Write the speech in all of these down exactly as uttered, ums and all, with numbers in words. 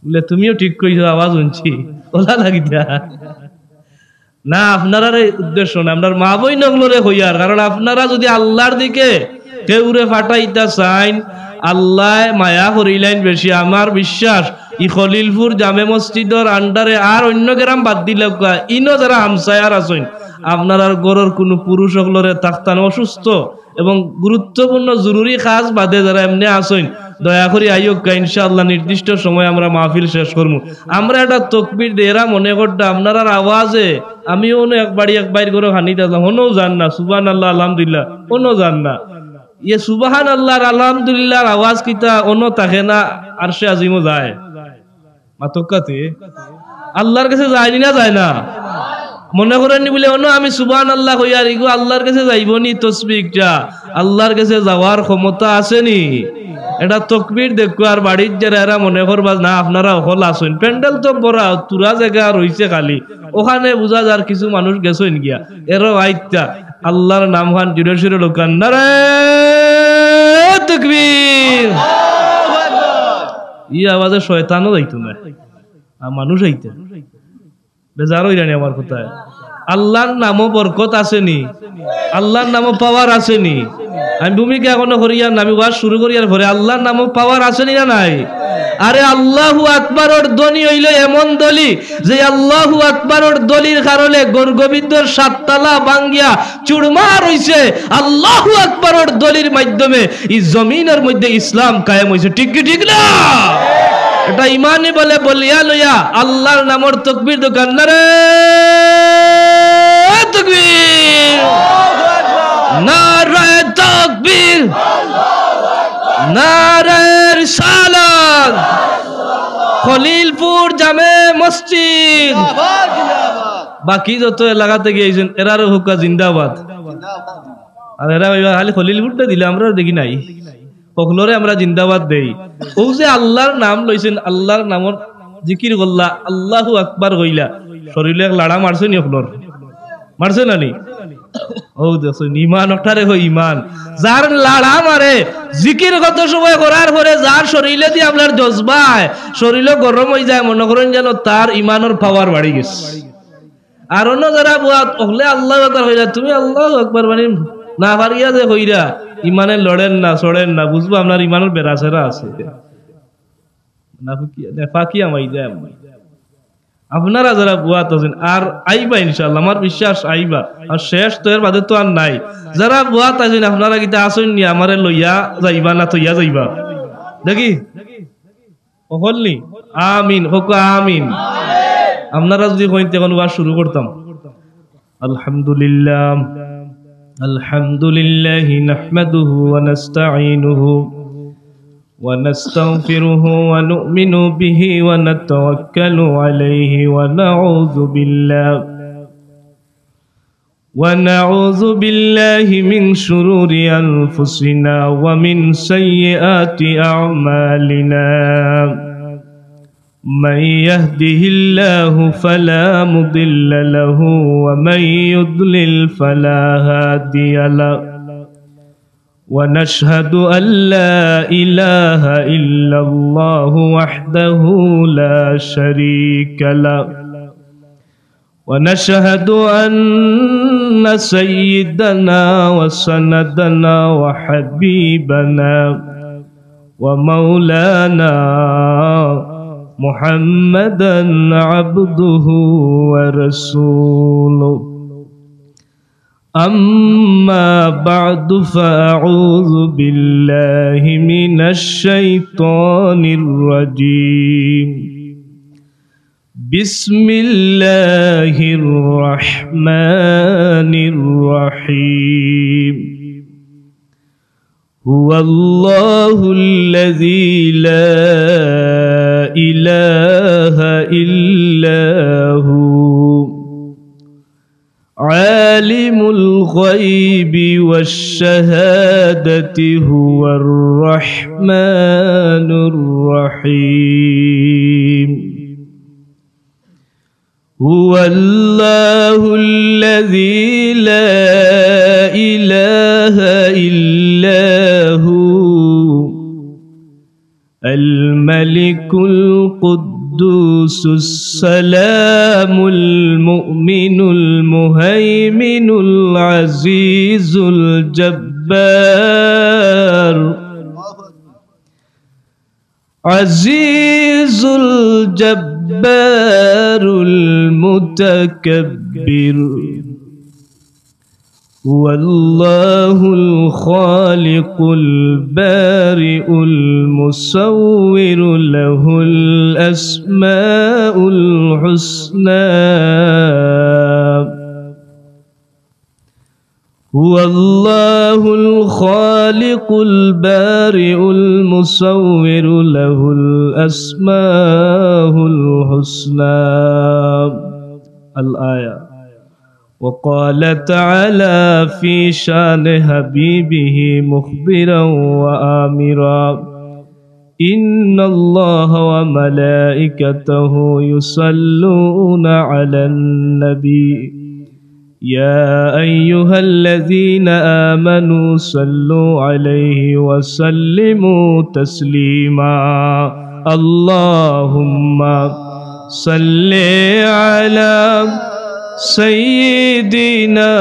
বুলে, "তুমিও ঠিক কইছো, আওয়াজ হুনছি।" ওলা লাগিতা। না, আপনারার এই উদ্দেশ্য না, আমরার মা বইন অকলরে কইয়ার, কারণ আপনারা যুদি আল্লার দিকে কেউরে ফাটাইতা চাইন, আল্লায় মায়া করিলাইন বেশি। আমার বিশ্বাস, ই খলিলপুর জামে মসজিদর under-এ আর অইন্য গ্রাম বাদ দিলাউক্কা, ইনো যারা হামসায়ার আছইন, আপনারার ঘরর কুনু পুরুষ অকলরে থাকতাম অসুস্থ এবং গুরুত্বপূর্ণ জরুরি কাজ বাদে যারা এমনে আছইন, দয়া করি আইউক্কা, ইনশাআল্লাহ নির্দিষ্ট সময় আমরা মাহফিল শেষ করমু। আমরা একটা তকবির দেই, এরা মনে করতা আপনারার আওয়াজে আমি অনো এক বাড়ি এক বাইর ঘরো খানিত আছলাম, অনো যার না, সুবহানাল্লাহ, আলহামদুলিল্লাহ, অনো যার না। ইয়ে সুবহানাল্লাহ আর আলহামদুলিল্লাহর আওয়াজ কিতা অনো থাকে না, আরশে আজিমো যায়? মাতউক্কাতে আল্লার গেছে যায়নি না যায় না? মনে করইননি বুলে অনো আমি সুবহানাল্লাহ কইয়ার, ইগু আল্লার গেছে যাইবোনি তসবিহ একটা? আল্লার গেছে যাওয়ার ক্ষমতা আছেনি? এটা তকবির দেখো, আর বাড়িত যারা এরা মনে করবা না, আপনারা অকল আছইন, প্যান্ডেল তো ভরা, থুড়া জাগা রইছে খালি, ওখানে বুঝা যার কিছু মানুষ গেছইন গিয়া, এরাও আইতা। আল্লার নাম খান জুরে সুরে লউক্কা, নারায়ে তকবির। ই আওয়াজে শয়তানও যাইতো না, আর মানুষ আইতা। বেজার অইরানি আমার কথায়। আল্লার নামো বরকত আছেনি? আল্লার নামো power আছেনি? আমি ভূমিকা এখনো করিয়ার না, আমি ওয়াজ শুরু করিয়ার পরে আল্লার নামো power আছেনি না নাই? আরে আল্লাহু আকবারর ধ্বনি অইলো এমন ধ্বনি, যে আল্লাহু আকবারর ধ্বনির কারণে গৌরগোবিন্দর সাততলা ভাঙ্গিয়া চুরমার অইছে। আল্লাহু আকবারর ধ্বনির মাধ্যমে ই জমিনর মধ্যে ইসলাম কায়েম অইছে। ঠিক কি ঠিক না? এটা ইমানি বলে বলিয়া লইয়া আল্লার নামর তকবির দেউক্কা, নারায়ে তকবির, নারায়ে তকবির, নারায়ে রিসালাত, খলিলপুর জামে মসজিদ। বাকি যত এলাকা থাকি আইছইন, এরারও কউক্কা জিন্দাবাদ। আর এরা কইবা, "খালি খলিলপুরটা দিলে, আমরা দেখি নাই।" হকলরে আমরা জিন্দাবাদ দেই। অউ যে আল্লার নাম লইছইন, আল্লার নামর জিকির করলা, আল্লাহু আকবার কইলা, শরীলো এক লাড়া মারছেনি হকলর? মারছে না নি? অউ দেখছইন, ইমান অটারে কয় ইমান। যার লাড়া মারে, জিকির কত সময় করার পরে যার শরীলেদি আপনার জজবায়, শরীলো গরম অইযায়, মনে করইন যেন তার ইমানর power বাড়ি গেছে। আর অন্য যারা বুয়াত অকলে আল্লাহু আকবার কইরা, তুমি আল্লাহু আকবার মানে না পারিয়া যে কইরা, ইমানে লড়ের না, চড়ের না, বুঝবা আপনার ইমানর বেড়াছেড়া আছে। না ফাকি, না ফাকি আমাই যায় আমি। আপনারা যারা বুয়াত আছইন, আর আইবা ইনশাআল্লাহ, আমার বিশ্বাস আইবা। আর শেষ তো এর বাদে তো আর নাই। যারা বুয়াত আছইন, আপনারা কিতা আছইন নি, আমারে লইয়া যাইবা না থইয়া যাইবা? দেখি। হকলনি? আমিন। কউক্কা আমিন। আপনারা যুদি কইন, তে অখন ওয়াজ শুরু করতাম। الحمد لله. الحمد لله نحمده ونستعينه ونستغفره ونؤمن به ونتوكل عليه ونعوذ بالله ونعوذ بالله من شرور أنفسنا ومن سيئات أعمالنا. من يهده الله فلا مضل له ومن يضلل فلا هادي له. ونشهد أن لا إله إلا الله وحده لا شريك له. ونشهد أن سيدنا وسندنا وحبيبنا ومولانا محمدا عبده ورسوله. أما بعد، فأعوذ بالله من الشيطان الرجيم. بسم الله الرحمن الرحيم. هو الله الذي لا إله إلا هو. عالم الغيب والشهادة هو الرحمن الرحيم. هو الله الذي لا إله إلا هو. الملك القدوس السلام المؤمن المهيمن العزيز الجبار، عزيز الجبار المتكبر. هو الله الخالق البارئ المصور، له الأسماء الحسنى. هو الله الخالق البارئ المصور، له الأسماء الحسنى. الآية. وقال تعالى في شأن حبيبه مخبرا وآمرا: إن الله وملائكته يصلون على النبي، يا أيها الذين آمنوا صلوا عليه وسلموا تسليما. اللهم صل على سيدنا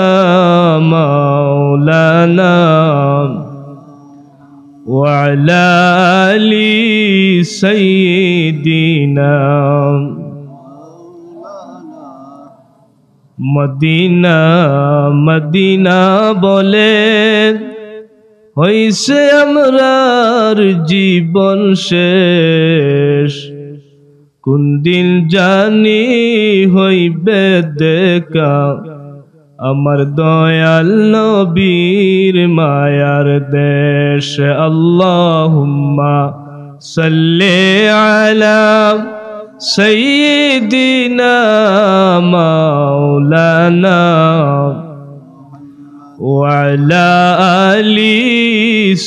مولانا وعلى آل سيدنا। মদিনা, মদিনা বলে হইছে আমরার জীবন শেষ। কোন দিন জানি হইবে দেখা আমার দয়াল নবীর মায়ার দেশ। اللهم صل على سيدنا مولانا وعلى آل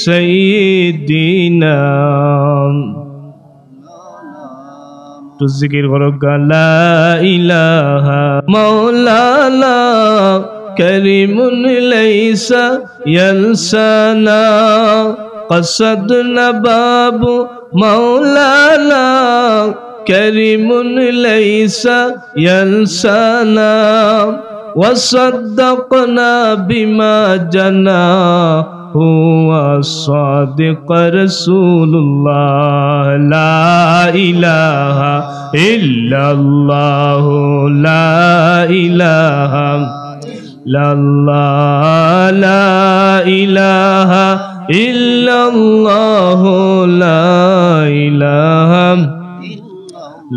سيدنا। একটু জিকির করো, লা ইলাহা মাওলানা করিমুন লাইসা ইয়ানসানা, কসদনা বাবু মাওলানা করিমুন লাইসা ইয়ানসানা, ওয়াসাদ্দাকনা বিমা জানা هو الصادق رسول الله. لا إله إلا الله. لا إله إلا الله. لا إله إلا الله. لا إله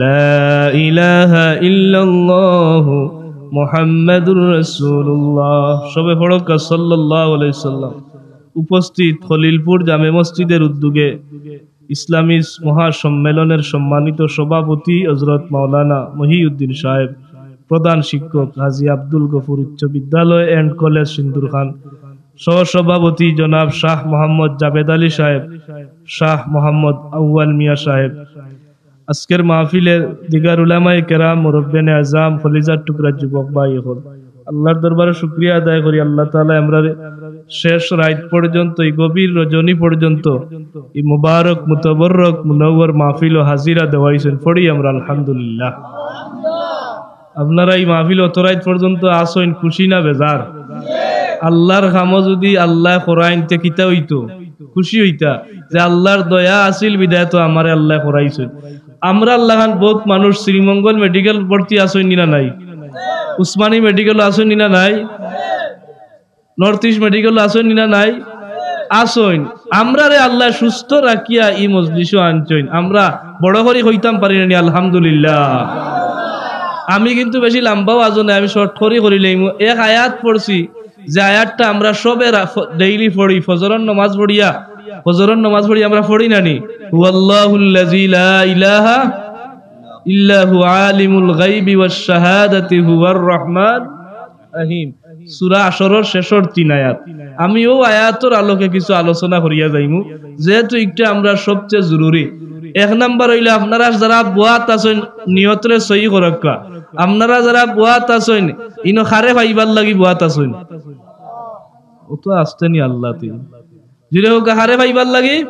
لا إله إلا الله محمد رسول الله. সবে পড়ুক্কা সাল্লাল্লাহু আলাইহি ওয়াসাল্লাম। উপস্থিত খলিলপুর জামে মসজিদের উদ্যোগে ইসলামী মহাসম্মেলনের সম্মানিত সভাপতি হযরত মাওলানা মহিউদ্দিন সাহেব, প্রধান শিক্ষক হাজী আব্দুল গফুর উচ্চ বিদ্যালয় and কলেজ সিন্দুর খান, সহ সভাপতি জনাব শাহ মোহাম্মদ জাবেদ আলী সাহেব, শাহ মোহাম্মদ আউয়াল মিয়া সাহেব, আজকের মাহফিলের দিগার উলামায়ে কেরাম, মুরব্বিয়ানে আজাম, কলিজার টুকরা যুবক ভাই অকল, আল্লাহর দরবারে শুকরিয়া আদায় করি। আল্লাহ তাআলা আমরারে শেষ রাইত পর্যন্ত, এই গভীর রজনী পর্যন্ত, এই মুবারক, মুতাবাররক, মুনাওয়ার মাহফিলো হাজিরা দেওয়াইছইন। পড়ি আমরা আলহামদুলিল্লাহ। আপনারা এই মাহফিলো অত রাইত পর্যন্ত আছইন, খুশি না বেজার? আল্লাহর কামো যুদি আল্লায় করাইন, তে কিতা অইতো? খুশি অইতা যে আল্লাহর দয়া আছিল বিধায় তো আমারে আল্লায় করাইছইন। আমরার লাখান বউত মানুষ শ্রীমঙ্গল মেডিকেল ভর্তি আছইন নি না নাই? উসমানী মেডিকেলো আছইন নি না নাই? নর্থ ইস্ট মেডিকেলো আছইন নি না নাই? আছইন। আমরারে আল্লায় সুস্থ রাখিয়া ই মজলিসো আনছইন। আমরা বড় করি কইতাম পারি না নি আলহামদুলিল্লাহ? আমি কিন্তু বেশি লাম্বা ওয়াজও নায়, আমি শর্ট করি করিলাইমু। এক আয়াত পড়ছি, যে আয়াতটা আমরা সবে রা-, ফ-, ডেইলি পড়ি, ফজরর নমাজ পড়িয়া, ফজরর নমাজ পড়ি আমরা পড়ি না নি? هو الله الذي لا إله إلا هو عالم الغيب والشهادة هو الرحمن الرحيم. সূরা হাশরর শেষর তিন আয়াত। আমি অউ আয়াতর আলোকে কিছু আলোচনা করিয়া যাইমু, যেহেতু ইটা আমরার সবচে জরুরি। এক নাম্বার অইলো, আপনারা যারা বওয়াত আছইন, নিয়তরে সহি করউক্কা। আপনারা যারা বওয়াত আছইন, ইনো কারে পাইবার লাগি বওয়াত আছইন? অত আস্তে নি আল্লাহ তি। জুরে কউক্কা, কারে পাইবার লাগি?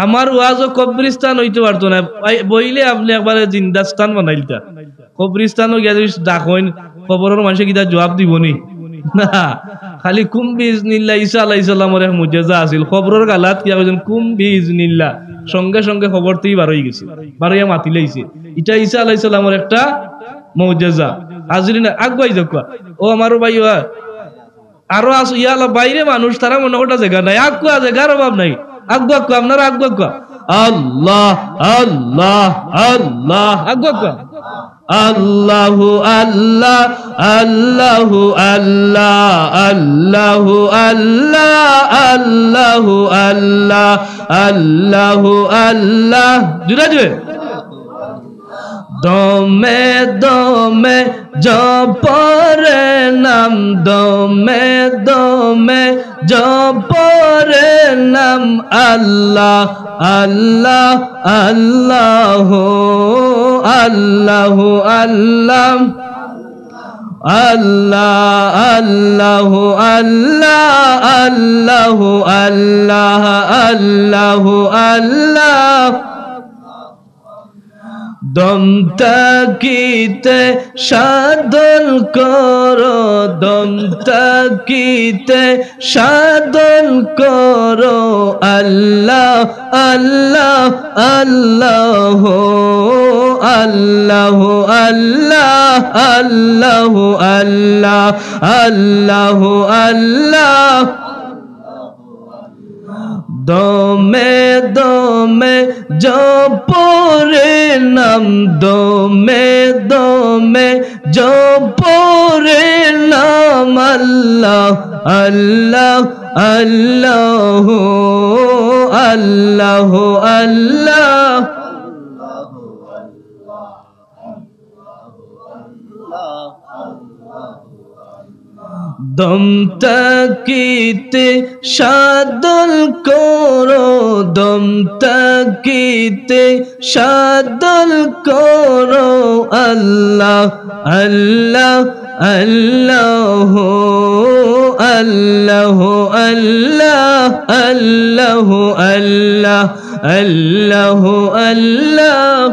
আমার ওয়াজও কবরিস্তান অইতো পারতো নায়, বইলে আপনে একবারে জিন্দাস্তান বানাইলতা। কবরিস্তানও গিয়া যদি ডাকইন, কবরর মানষে কিতা জুয়াব দিবো নি? না, খালি কুম বিইজনিল্লাহ, ঈসা আলাইহিস সালামর এক মুজেজা আছিল। কবরর গালাত গিয়া কইছইন, "কুম বিইজনিল্লাহ", সঙ্গে সঙ্গে কবর থাকি বারই গেছে, বারইয়া মাতিলাইছে। ইটা ঈসা আলাইহিস সালামর একটা মুজেজা। হাজিরিন, আগুয়াই যাউক্কা। ও আমার ভাই, ও আরো আছো, ইয়া আল্লাহ, বাইরে মানুষ, তারা মনো করতা জাগা নাই। আগুয়া, জাগার অভাব নাই। আগুয়া, আগুয়া, আপনারা আগুয়া, আগুয়া। আল্লাহ, আল্লাহ, আল্লাহ। আগুয়া, আগুয়া। আল্লাহু আল্লাহ, আল্লাহু আল্লাহ, আল্লাহু আল্লাহ, আল্লাহু আল্লাহ, আল্লাহু আল্লাহ। জুরে জুরে। দমে দমে জপরে নাম, দমে দমে জপরে নাম, আল্লাহ, আল্লাহ, আল্লাহ, আল্লাহ, আল্লাহ। আল্লাহ, আল্লাহ, আল্লাহ, আল্লাহ, আল্লাহ, আল্লাহ। দম থাকিতে সাধন করো, দম থাকিতে সাধন করো। আল্লাহ, আল্লাহ, আল্লাহ, আল্লাহ, আল্লাহ, আল্লাহ, আল্লাহ, আল্লাহ, আল্লাহ। দমে দমে জপরে নাম, দমে দমে জপরে নাম, আল্লাহ, আল্লাহ, আল্লাহ, আল্লাহ, আল্লাহ। দম থাকিতে সাধন করো, দম থাকিতে সাধন করো। আল্লাহ, আল্লাহ, আল্লাহ, আল্লাহ, আল্লাহ, আল্লাহ, আল্লাহ, আল্লাহ।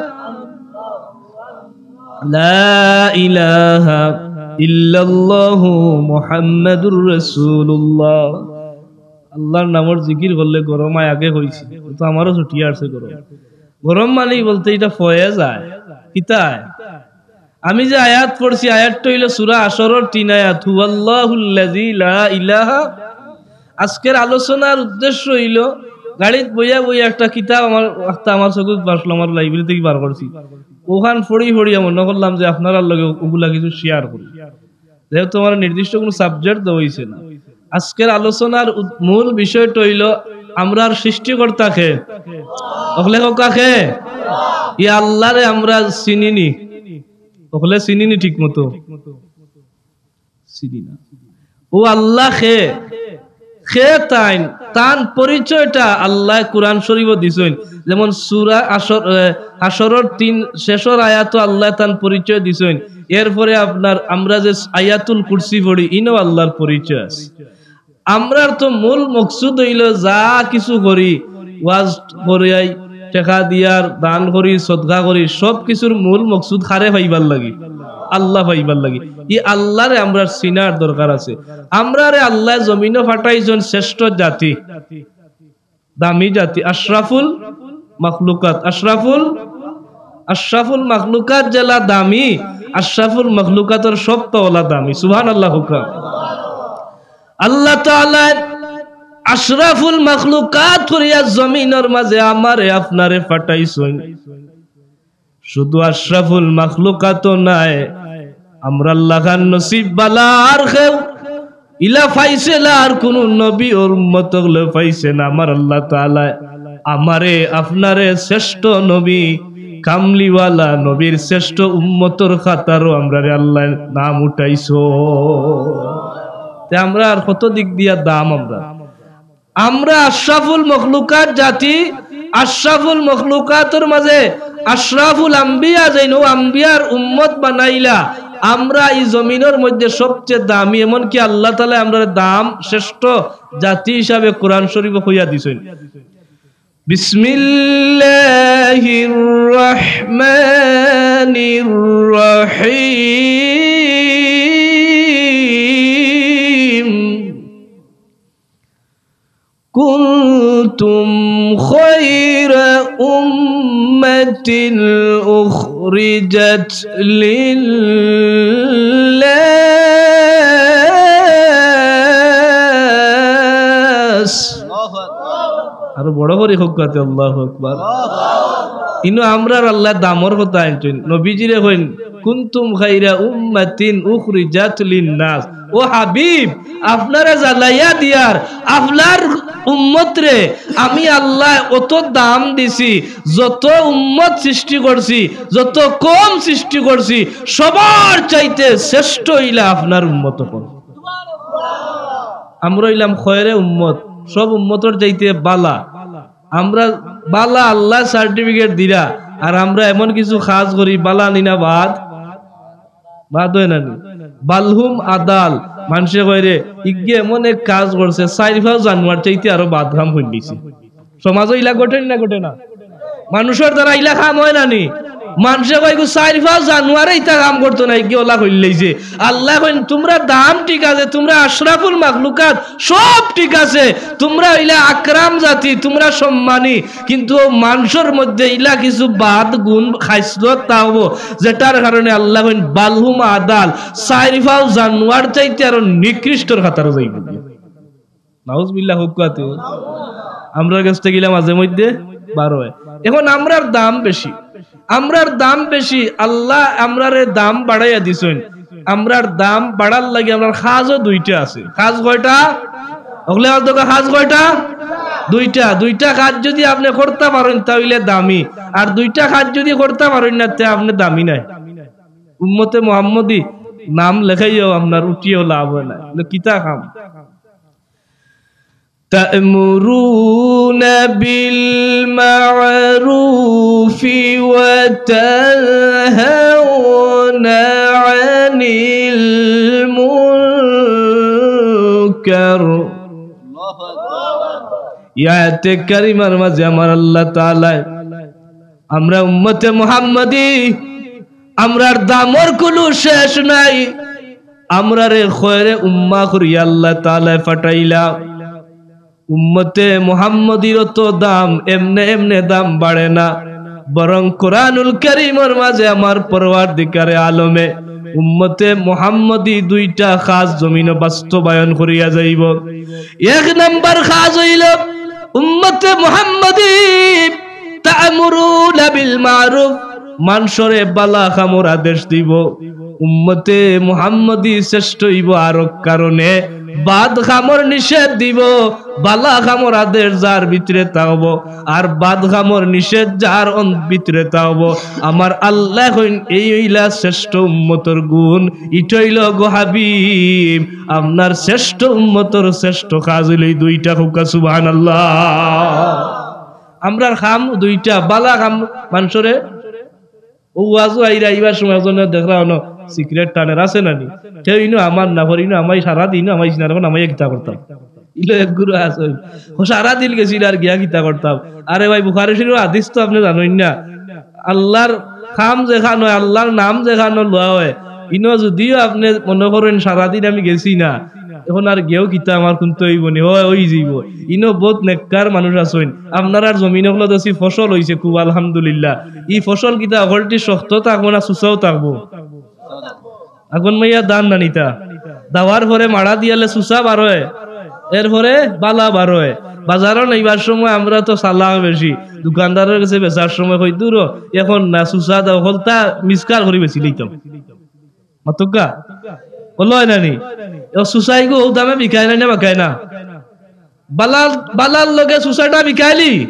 লা ইলাহা ইল্লাল্লাহু মুহাম্মাদুর রাসূলুল্লাহ। আল্লাহর নামর জিকির করলে গরম আয়, আগে কইছি, তো আমারও ছুটি আসছে গরম। গরম মানেই বলতে ইটা ফয়ে যায়। কিতায়? আমি যে আয়াত পড়ছি, আয়াতটা অইলো সূরা হাশরর তিন আয়াত, হুয়াল্লাহুল্লাযী লা ইলাহা। আজকের আলোচনার উদ্দেশ্য অইলো, গাড়িত বইয়া বইয়া একটা কিতাব আমার, একটা আমার চকুত বাসলো, আমার লাইব্রেরি থাকি বার করছি। অখান পড়ি পড়ি মনো করলাম যে আপনারার লগে অগুলা কিছু share করি। যেহেতু আমার নির্দিষ্ট কুনু subject দেওয়া অইছে না। আজকের আলোচনার উদ-, মূল বিষয়টা অইলো, আমরার সৃষ্টিকর্তা কে? অকলে কউক্কা কে? ই আল্লাহরে আমরা চিনি নি? অকলে চিনি নি ঠিক মতো? চিনি না। অউ আল্লাহ কে? কে তাইন? তান পরিচয়টা আল্লায় কুরআন শরীফো দিছইন। যেমন সূরা হাশর, এ, হাশরর তিন শেষর আয়াতো আল্লায় তান পরিচয় দিছইন। এরপরে আপনার আমরা যে আয়াতুল কুরসি পড়ি, ইনো আল্লাহর পরিচয় আছে। আমরার তো মূল মকসুদ অইলো যা কিছু করি, ওয়াজ করি, টেকা দিয়ার, দান করি, সদকা করি, সব কিছুর মূল মকসুদ কারে পাইবার লাগি? আল্লাহ পাইবার লাগি। ই আল্লাহরে আমরার চিনার দরকার আছে। আমরারে আল্লায় জমিনো পাঠাইছইন শ্রেষ্ঠ জাতি, দামি জাতি, আশরাফুল মাখলুকাত, আশরাফুল, আশরাফুল মাখলুকাত যেলা দামি, আশরাফুল মাখলুকাতর সবতা অলা দামি। সুবহানাল্লাহ কউক্কা। আল্লাহ তাআলায় আশরাফুল মাখলুকাত করিয়া জমিনর মাঝে আমারে আপনারে পাঠাইছইন। শুধু আশরাফুল মাখলুকাতও নায়, আমরার লাখান নসিব বালা আর কেউ ইলা পাইছে না, আর কুনু নবী অর উম্মত অকলে পাইছে না। আমার আল্লাহ তাআলায় আমারে আপনারে শ্রেষ্ঠ নবী, কামলিওয়ালা নবীর শ্রেষ্ঠ উম্মতর খাতারও আমরারে আল্লায় নাম উঠাইছো। তে আমরা আর কত দিক দিয়া দাম আমরা। আমরা আশরাফুল মখলুকাত জাতি, আশরাফুল মখলুকাতর মাঝে আশরাফুল আম্বিয়া যেইন, অউ আম্বিয়ার উম্মত বানাইলা। আমরা ই জমিনর মধ্যে সবচেয়ে দামি, এমনকি আল্লাহ তাআলায় আমরারে দাম শ্রেষ্ঠ জাতি হিসাবে কোরআন শরীফো কইয়া দিছইন। بسم الله الرحمن الرحيم. كنتم خير أمة أخرجت للناس. আরো বড় করি কউক্কা তে, আল্লাহু আকবার। ইনো আমরার আল্লায় দামর কথা আনছইন, নবীজিরে কইন, "কুনতুম খাইরা উম্মাতিন উখরিজাত লিন্নাস।" ও হাবিব, আপনারে জ্বালাইয়া দিয়ার আপনার উম্মতরে আমি আল্লায় অত দাম দিছি, যত উম্মত সৃষ্টি করছি, যত কওম সৃষ্টি করছি, সবার চাইতে শ্রেষ্ঠ অইলা আপনার উম্মত অকল। আমরা অইলাম খয়রে উম্মত, সব উম্মতর চাইতে বালা। আমরা বালা, আল্লায় certificate দিরা, আর আমরা এমন কিছু কাজ করি, বালা নি না বাদ? বাদ অয় না নি? বালহুম আদাল, মানষে কয়রে, ইগে এমন এক কাজ করছে, চাইর পাও জানোয়ার চাইতে আরো বাদ কাম করিলিছে। সমাজো ইলা ঘটে নি না ঘটে না? মানষর দ্বারা ইলা কাম অয় না নি? মানষে কয়, "ইগু চাইর পাও জানোয়ারে ইতা কাম করতো না, ইগে অলা করিলাইছে।" আল্লায় কইন, "তুমরা দাম ঠিক আছে, তুমরা আশরাফুল মাখলুকাত, সব ঠিক আছে, তুমরা অইলা আকরাম জাতি, তুমরা সম্মানী, কিন্তু অউ মানষর মধ্যে ইলা কিছু বাদ গুণ খাইসলত থাকবো, যেটার কারণে আল্লায় কইন, বালহুম আদাল, চাইর পাও জানোয়ার চাইতে আরো নিকৃষ্টর কাতারো যাইবো।" নাউজুবিল্লাহ কউক্কা তে। আমরার গেছ থাকি ইলা মাঝে মধ্যে বার অয়। এখন আমরার দাম বেশি, আমরার দাম বেশি, আল্লায় আমরারে দাম বাড়াইয়া দিছইন। আমরার দাম বাড়ার লাগি আমরার কাজও দুইটা আছে। কাজ কয়টা? অকলে আওয়াজ দেউক্কা, কাজ কয়টা? দুইটা। দুইটা কাজ যুদি আপনে করতা পারইন, তা অইলে দামি। আর দুইটা কাজ যুদি করতা পারইন না, তে আপনে দামি নায়। উম্মতে মুহাম্মদী নাম লেখাইয়াও আপনার উঠিয়াও লাভ অয় না। ইলা কিতা কাম? تأمرون بالمعروف وتنهون عن المنكر। ই আয়াতে কারিমার মাঝে আমার আল্লাহ তাআলায় আমরা উম্মতে মুহাম্মদী, আমরার দামর কুনু শেষ নাই। আমরারে খয়রে উম্মা করি আল্লাহ তাআলায় পাঠাইলা। উম্মতে মুহাম্মদীর তো দাম এমনে এমনে দাম বাড়ে না, বরং কোরআনুল কারীমর মাঝে আমার পরওয়ারদিগারে আলমে উম্মতে মুহাম্মদী দুইটা কাজ জমিনো বাস্তবায়ন করিয়া যাইবো। এক নাম্বার কাজ অইলো উম্মতে মুহাম্মদী তা'মুরুনা বিল মা'রুফ, মানষরে বালা কামর আদেশ দিবো। উম্মতে মুহাম্মদী শ্রেষ্ঠ অইবো আরক কারণে, বাদ কামর নিষেধ দিবো। বালা কামর আদেশ যার ভিতরে থাকবো, আর বাদ কামর নিষেধ যার অন-, ভিতরে থাকবো। আমার আল্লায় কইন, এই অইলা শ্রেষ্ঠ উম্মতর গুণ। ইটা অইলো গো হাবিব, আপনার শ্রেষ্ঠ উম্মতর শ্রেষ্ঠ কাজ অইলো এই দুইটা। কউক্কা সুবহানাল্লাহ। আমরার কাম দুইটা, বালা কাম মানষরে। অউ ওয়াজো আইরা আইবার সময় একজনে দেখরা অনো সিগারেট টানের, আছে না নি? কেউ ইনো আমার না, পরে ইনো আমায় সারা দিন ইনো আমায় ইসিনার, এখন আমায় কিতা করতাম? ইলা এক গুরু আছে, ও সারা দিন গেছিল আর গিয়া কিতা করতাম? আরে ভাই, বুখারী শরীফর হাদিস তো আপনে জানইন না, আল্লাহর কাম যেখান অয়, আল্লাহর নাম যেখানো লওয়া অয়, ইনো যুদিও আপনে মনে করইন সারাদিন আমি গেছি না, এখন আর গিয়াও কিতা আমার কুন্তা অইবো নি, অয়, অইযিবো। ইনো বউত নেককার মানুষ আছইন, আপনারার জমিন অকলত দেখছি ফসল অইছে খুব, আলহামদুলিল্লাহ। ই ফসল কিতা অকলটি শক্ত থাকবো না সুসাও থাকবো? আগুন মাইয়া দান না নিতা, দাওয়ার পরে মাড়া দিয়ালে সুসা বারয়, এরপরে বালা বারয়। বাজারো নেইবার সময় আমরা তো চালাক বেশি, দোকানদারর গেছে বেচার সময় কই, "দূর, এখন না, সুসা দাও, হকলতা মিসকাল করি বেচিলিতাম।" মাতউক্কা? অলা অয় না নি? অউ সুসাইগু অউ দামে বিকায় না, না বিকায় না? বালার, বালার লগে সুসাটা বিকাইলি?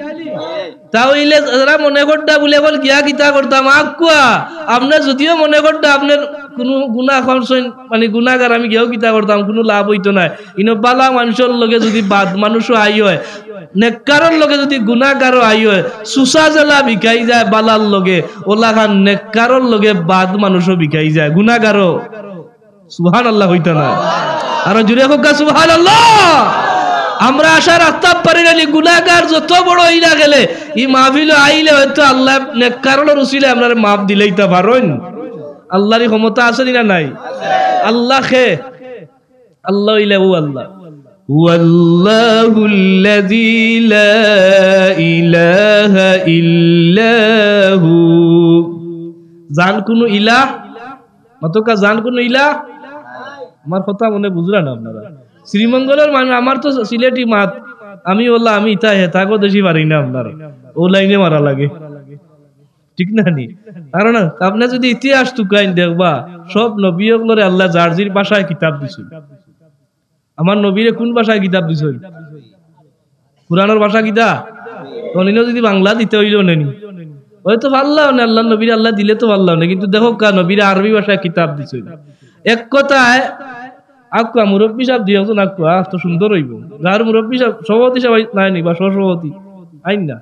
তা অইলে যারা মনে করতা বুলে অকল গিয়া কিতা করতাম, আউক্কা, আপনে যুদিও মনে করতা আপনার কুনু গুনা কম সইন, মানে গুনাগার, আমি গিয়াও কিতা করতাম, কুনু লাভ অইতো নায়। ইনো বালা মানষর লগে যুদি বাদ মানুষও আই অয়, নেককারর লগে যুদি গুনাগারও আই অয়, সুসা যেলা বিকাই যায় বালার লগে, অলাখান নেককারর লগে বাদ মানুষও বিকাই যায়, গুনাগারও। সুবহানাল্লাহ কইতা না? আরো জোরে কউক্কা সুবহানাল্লাহ। আমরা আশা রাখতাম পারি না নি, গুনাগার যত বড় অইলা গেলে, ই মাহফিলো আইলে হয়তো আল্লায় নেককার অকলর উসিলায় আমরারে মাফ দিলাইতা পারইন। আল্লার ই ক্ষমতা আছে নি না নাই? আল্লা কে? আল্লা অইলা অউ আল্লা। هو الله الذي لا إله إلا هو। যান কুনু ইলাহ? মাতকা যান কুনু ইলাহ? আমার কথা মনে বুঝরা না আপনারা। শ্রীমঙ্গলর মানুষ, আমার তো সিলেটি মাত, আমি অলা, আমি ইতা হেতা গো দেশি পারি না আপনার। অউ লাইনে মারা লাগে। ঠিক না নি? কারণ আপনে যুদি ইতিহাস তুকাইন দেখবা, সব নবী অকলরে আল্লায় যার যির ভাষায় কিতাব দিছইন। আমার নবীরে কুন ভাষায় কিতাব দিছইন? কুরআনর ভাষা কিতা? অনিনো যুদি বাংলা দিতা অইলো নে নি, অইতো পারলা অনে, আল্লার নবীরে আল্লায় দিলে তো পারলা অনে, কিন্তু দেখউক্কা নবীরে আরবি ভাষায় কিতাব দিছইন। এক কথায়, আউক্কা মুরব্বি সাব দুই একজন আউক্কা, তো সুন্দর অইবো। যার মুরব্বি সাব, সভাপতি সাব নাই নি বা সহসভাপতি, আইন না।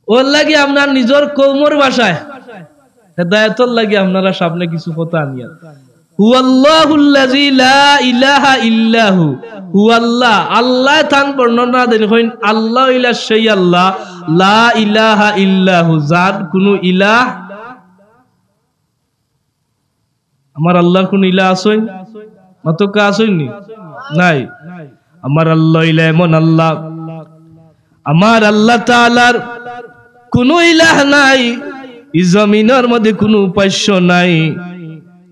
অউর লাগি আপনার নিজর কওমর ভাষায় হেদায়েতর লাগি আপনারার সামনে কিছু কথা আনিয়ার। هو الله الذي لا إله إلا هو। هو الله, আল্লায় তান বর্ণনা দেইন, কইন, আল্লা অইলা সেই আল্লা, لا إله إلا هو, যার কুনু ইলাহ আমার আল্লার কুনু ইলাহ আছইন? মাতকা আছইন নি? নাই। আমার আল্লা অইলা এমন আল্লা, আমার আল্লা তাআলার কুনু ইলাহ নাই, ই জমিনর মধ্যে কুনু উপাস্য নাই।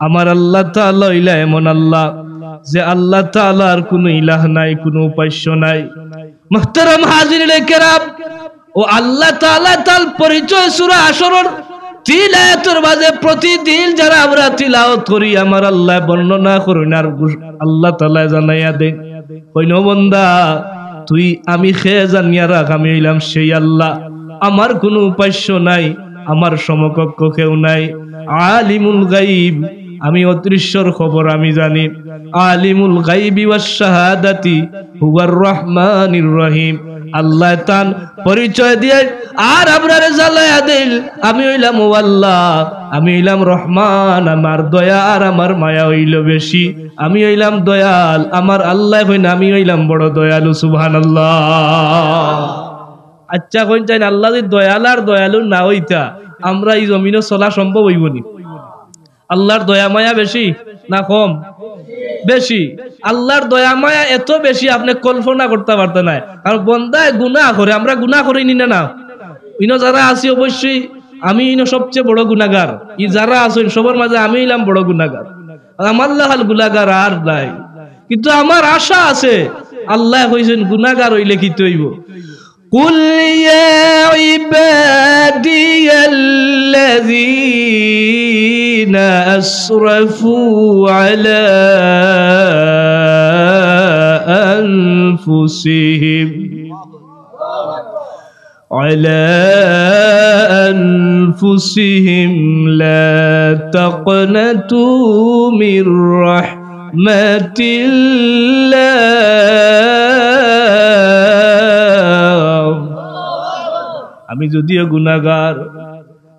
আমার আল্লা তাআলা অইলা এমন আল্লা, যে আল্লা তাআলার কুনু ইলাহ নাই, কুনু উপাস্য নাই। মুহতারাম হাজিরিনে কেরাম, অউ আল্লা তাআলা তান পরিচয় সূরা হাশরর তিন আয়াতর মাঝে প্রতিদিন যারা আমরা তিলাওয়াত করি, আমার আল্লায় বর্ণনা করইন আর ঘোষ-, আল্লা তাআলায় জানাইয়া দেইন। কইন, ও বন্দা, তুই আমি কে জানিয়া রাখ, আমি অইলাম সেই আল্লা, আমার কুনু উপাস্য নাই, আমার সমকক্ষ কেউ নাই। আলিমুল গাইব, আমি অদৃশ্যর খবর আমি জানি। আলিমুল গাইবি ওয়াশ শাহাদাতি হুয়ার রহমানির রহিম। আল্লায় তান পরিচয় দিয়া আর আমরারে জানাইয়া দেইন, আমি অইলাম অউ আল্লা, আমি অইলাম রহমান, আমার দয়া আর আমার মায়া অইলো বেশি, আমি অইলাম দয়াল, আমার আল্লায় কইন আমি অইলাম বড় দয়ালু। সুবহানাল্লাহ। আচ্ছা, কইন চাইন, আল্লা যুদি দয়াল আর দয়ালু না অইতা, আমরা ই জমিনো চলা সম্ভব অইবো নি? আল্লার দয়া মায়া বেশি না কম? বেশি। আল্লার দয়া মায়া এত বেশি, আপনে কল্পনা করতা পারতা নায়। কারণ বন্দায় গুনা করে, আমরা গুনা করি নি না, না? ইনো যারা আছি, অবশ্যই আমি ইনো সবচেয়ে বড় গুনাগার। ই যারা আছইন, সবর মাঝে আমি অইলাম বড় গুনাগার। আর আমার লাখান গুনাগার আর নাই। কিন্তু আমার আশা আছে, আল্লায় কইছইন গুনাগার অইলে কিতা অইবো? قل يا عبادي الذين أسرفوا على أنفسهم على أنفسهم لا تقنطوا من رحمة الله। আমি যদিও গুনাগার,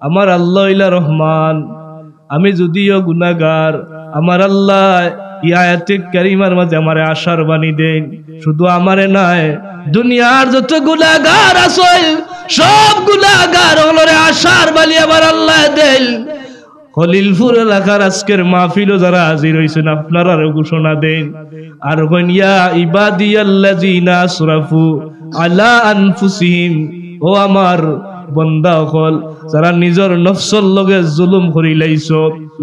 আমার আল্লাহ অইলা রহমান, আমি যদিও গুনাগার, আমার আল্লায় ই আয়াতে কারিমার মাঝে আমারে আশার বাণী দেইন। শুধু আমারে নায়, দুনিয়ার যত গুনাগার আছইন, সব গুনাগার অকলরে আশার বাণী আমার আল্লায় দেইন। খলিলপুর এলাকার আজকের মাহফিলো যারা হাজির অইছইন, আপনারারেও ঘোষণা দেইন। আর কইন, ইয়া ইবাদিয়াল্লাযিনা আসরাফু আলা আনফুসিহিম, ও আমার বন্দা অকল, যারা নিজর নফসর লগে জুলুম করিলাইছো,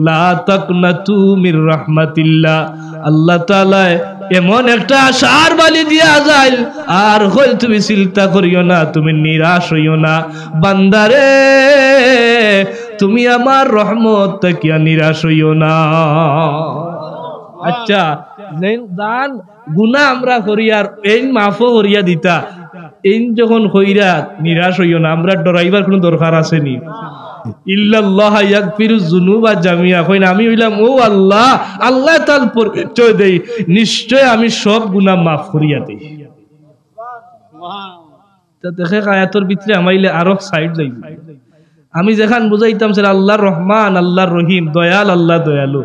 লা তাকনাতু মির রাহমাতিল্লাহ। আল্লাহ তাআলায় এমন একটা আশার বাণী দিয়া যাইল, আর কইল, তুমি চিন্তা করিও না, তুমি নিরাশ অইও না। বান্দারে, তুমি আমার রহমত থাকিয়া নিরাশ অইও না। আচ্ছা, যেইন জান গুনা আমরা করি আর এইন মাফও করিয়া দিতা, এইন যখন কইরা নিরাশ অইও না, আমরা ডরাইবার কুনু দরকার আছে নি? ইল্লাল্লাহা ইয়াগফিরুজ যুনুবা জামিয়া। কইন, আমি অইলাম ও আল্লাহ, আল্লাহ তাআলার পরিচয় দেই, নিশ্চয় আমি সব গুনা মাফ করিয়া দেই। তো দেখে আয়াতর ভিতরে হামাইলে আরো সাইড যাইব। আমি যেখান বুঝাইতাম স্যার, আল্লাহ রহমান, আল্লাহ রহিম, দয়াল, আল্লাহ দয়ালু।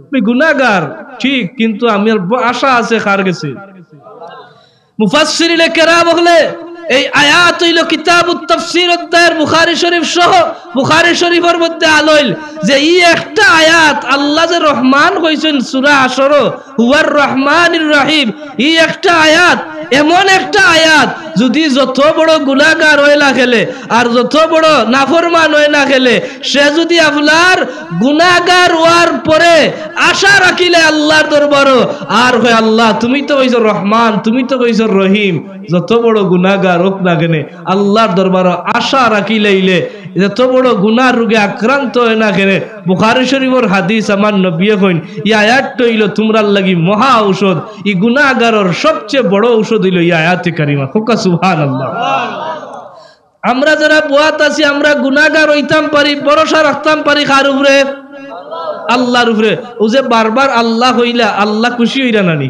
আমি গুনাগার, ঠিক, কিন্তু আমার ব-, আশা আছে কার গেছে? মুফাসসিরিনে কেরাম অকলে এই আয়াত অইলো কিতাবুত তাফসীর অধ্যায়র বুখারী শরীফ সহ বুখারী শরীফর মধ্যে আনইল যে ই একটা আয়াত আল্লাহ যে রহমান কইছইন সূরা হাশরো, হুয়ার রহমানির রহিম, ই একটা আয়াত, এমন একটা আয়াত, যুদি যত বড় গুনাগার অয় না কেনে, আর যত বড় নাফরমান অয় না কেনে, সে যুদি আপনার গুনাগার অওয়ার পরে আশা রাখিলে আল্লাহর দরবারো, আর কয়, "আল্লাহ, তুমি তো কইছো রহমান, তুমি তো কইছো রহিম, যত বড় গুনাগার অউক না কেনে, আল্লাহর দরবারো আশা রাখিলাইলে, যত বড় গুনার রোগে আক্রান্ত অয় না কেনে।" বুখারী শরীফর হাদিস, আমার নবীয়ে কইন, ই আয়াতটা অইলো তুমরার লাগি মহা ঔষধ। ই গুনাগারর সবচেয়ে বড় ঔষধ অইলো ই আয়াতে কারিমা। কউক্কা সুবহানাল্লাহ। আমরা যারা বওয়াত আছি, আমরা গুনাগার অইতাম পারি, ভরসা রাখতাম পারি কার উপরে? আল্লাহর উপরে। অউ যে বারবার আল্লাহ কইলা, আল্লাহ খুশি অইরা না নি?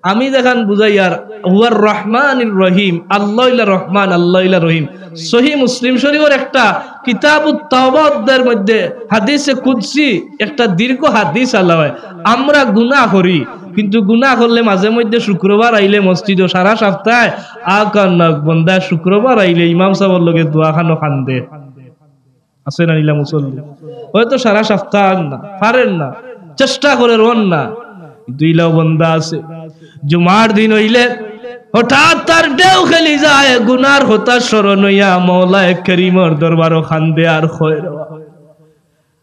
আমি যেখান বুঝাইয়ার, হুয়ার রহমানির রহিম, আল্লাহ অইলা রহমান, আল্লাহ অইলা রহিম। সহিহ মুসলিম শরীফর একটা কিতাবুত তাওবা অধ্যায়র মধ্যে হাদিসে কুদসি, একটা দীর্ঘ হাদিস আলা অয়। আমরা গুনা করি, কিন্তু গুনা করলে মাঝে মধ্যে শুক্রবার আইলে মসজিদো সারা সপ্তাহে আকান না বন্দায় শুক্রবার আইলে ইমাম সাবর লগে দোয়া খানো কান্দে। আছে না নি ইলা মুসল্লি? হয়তো সারা সপ্তাহ আর না, পারের না, চেষ্টা করের অর না, কিন্তু ইলাও বন্দা আছে। জুমার দিন অইলে হঠাৎ তার ঢেউ খেলি যায়, গুনার কথা স্মরণ অইয়া মওলায় করিমর দরবারো কান্দে আর কয়, "রে বাবা,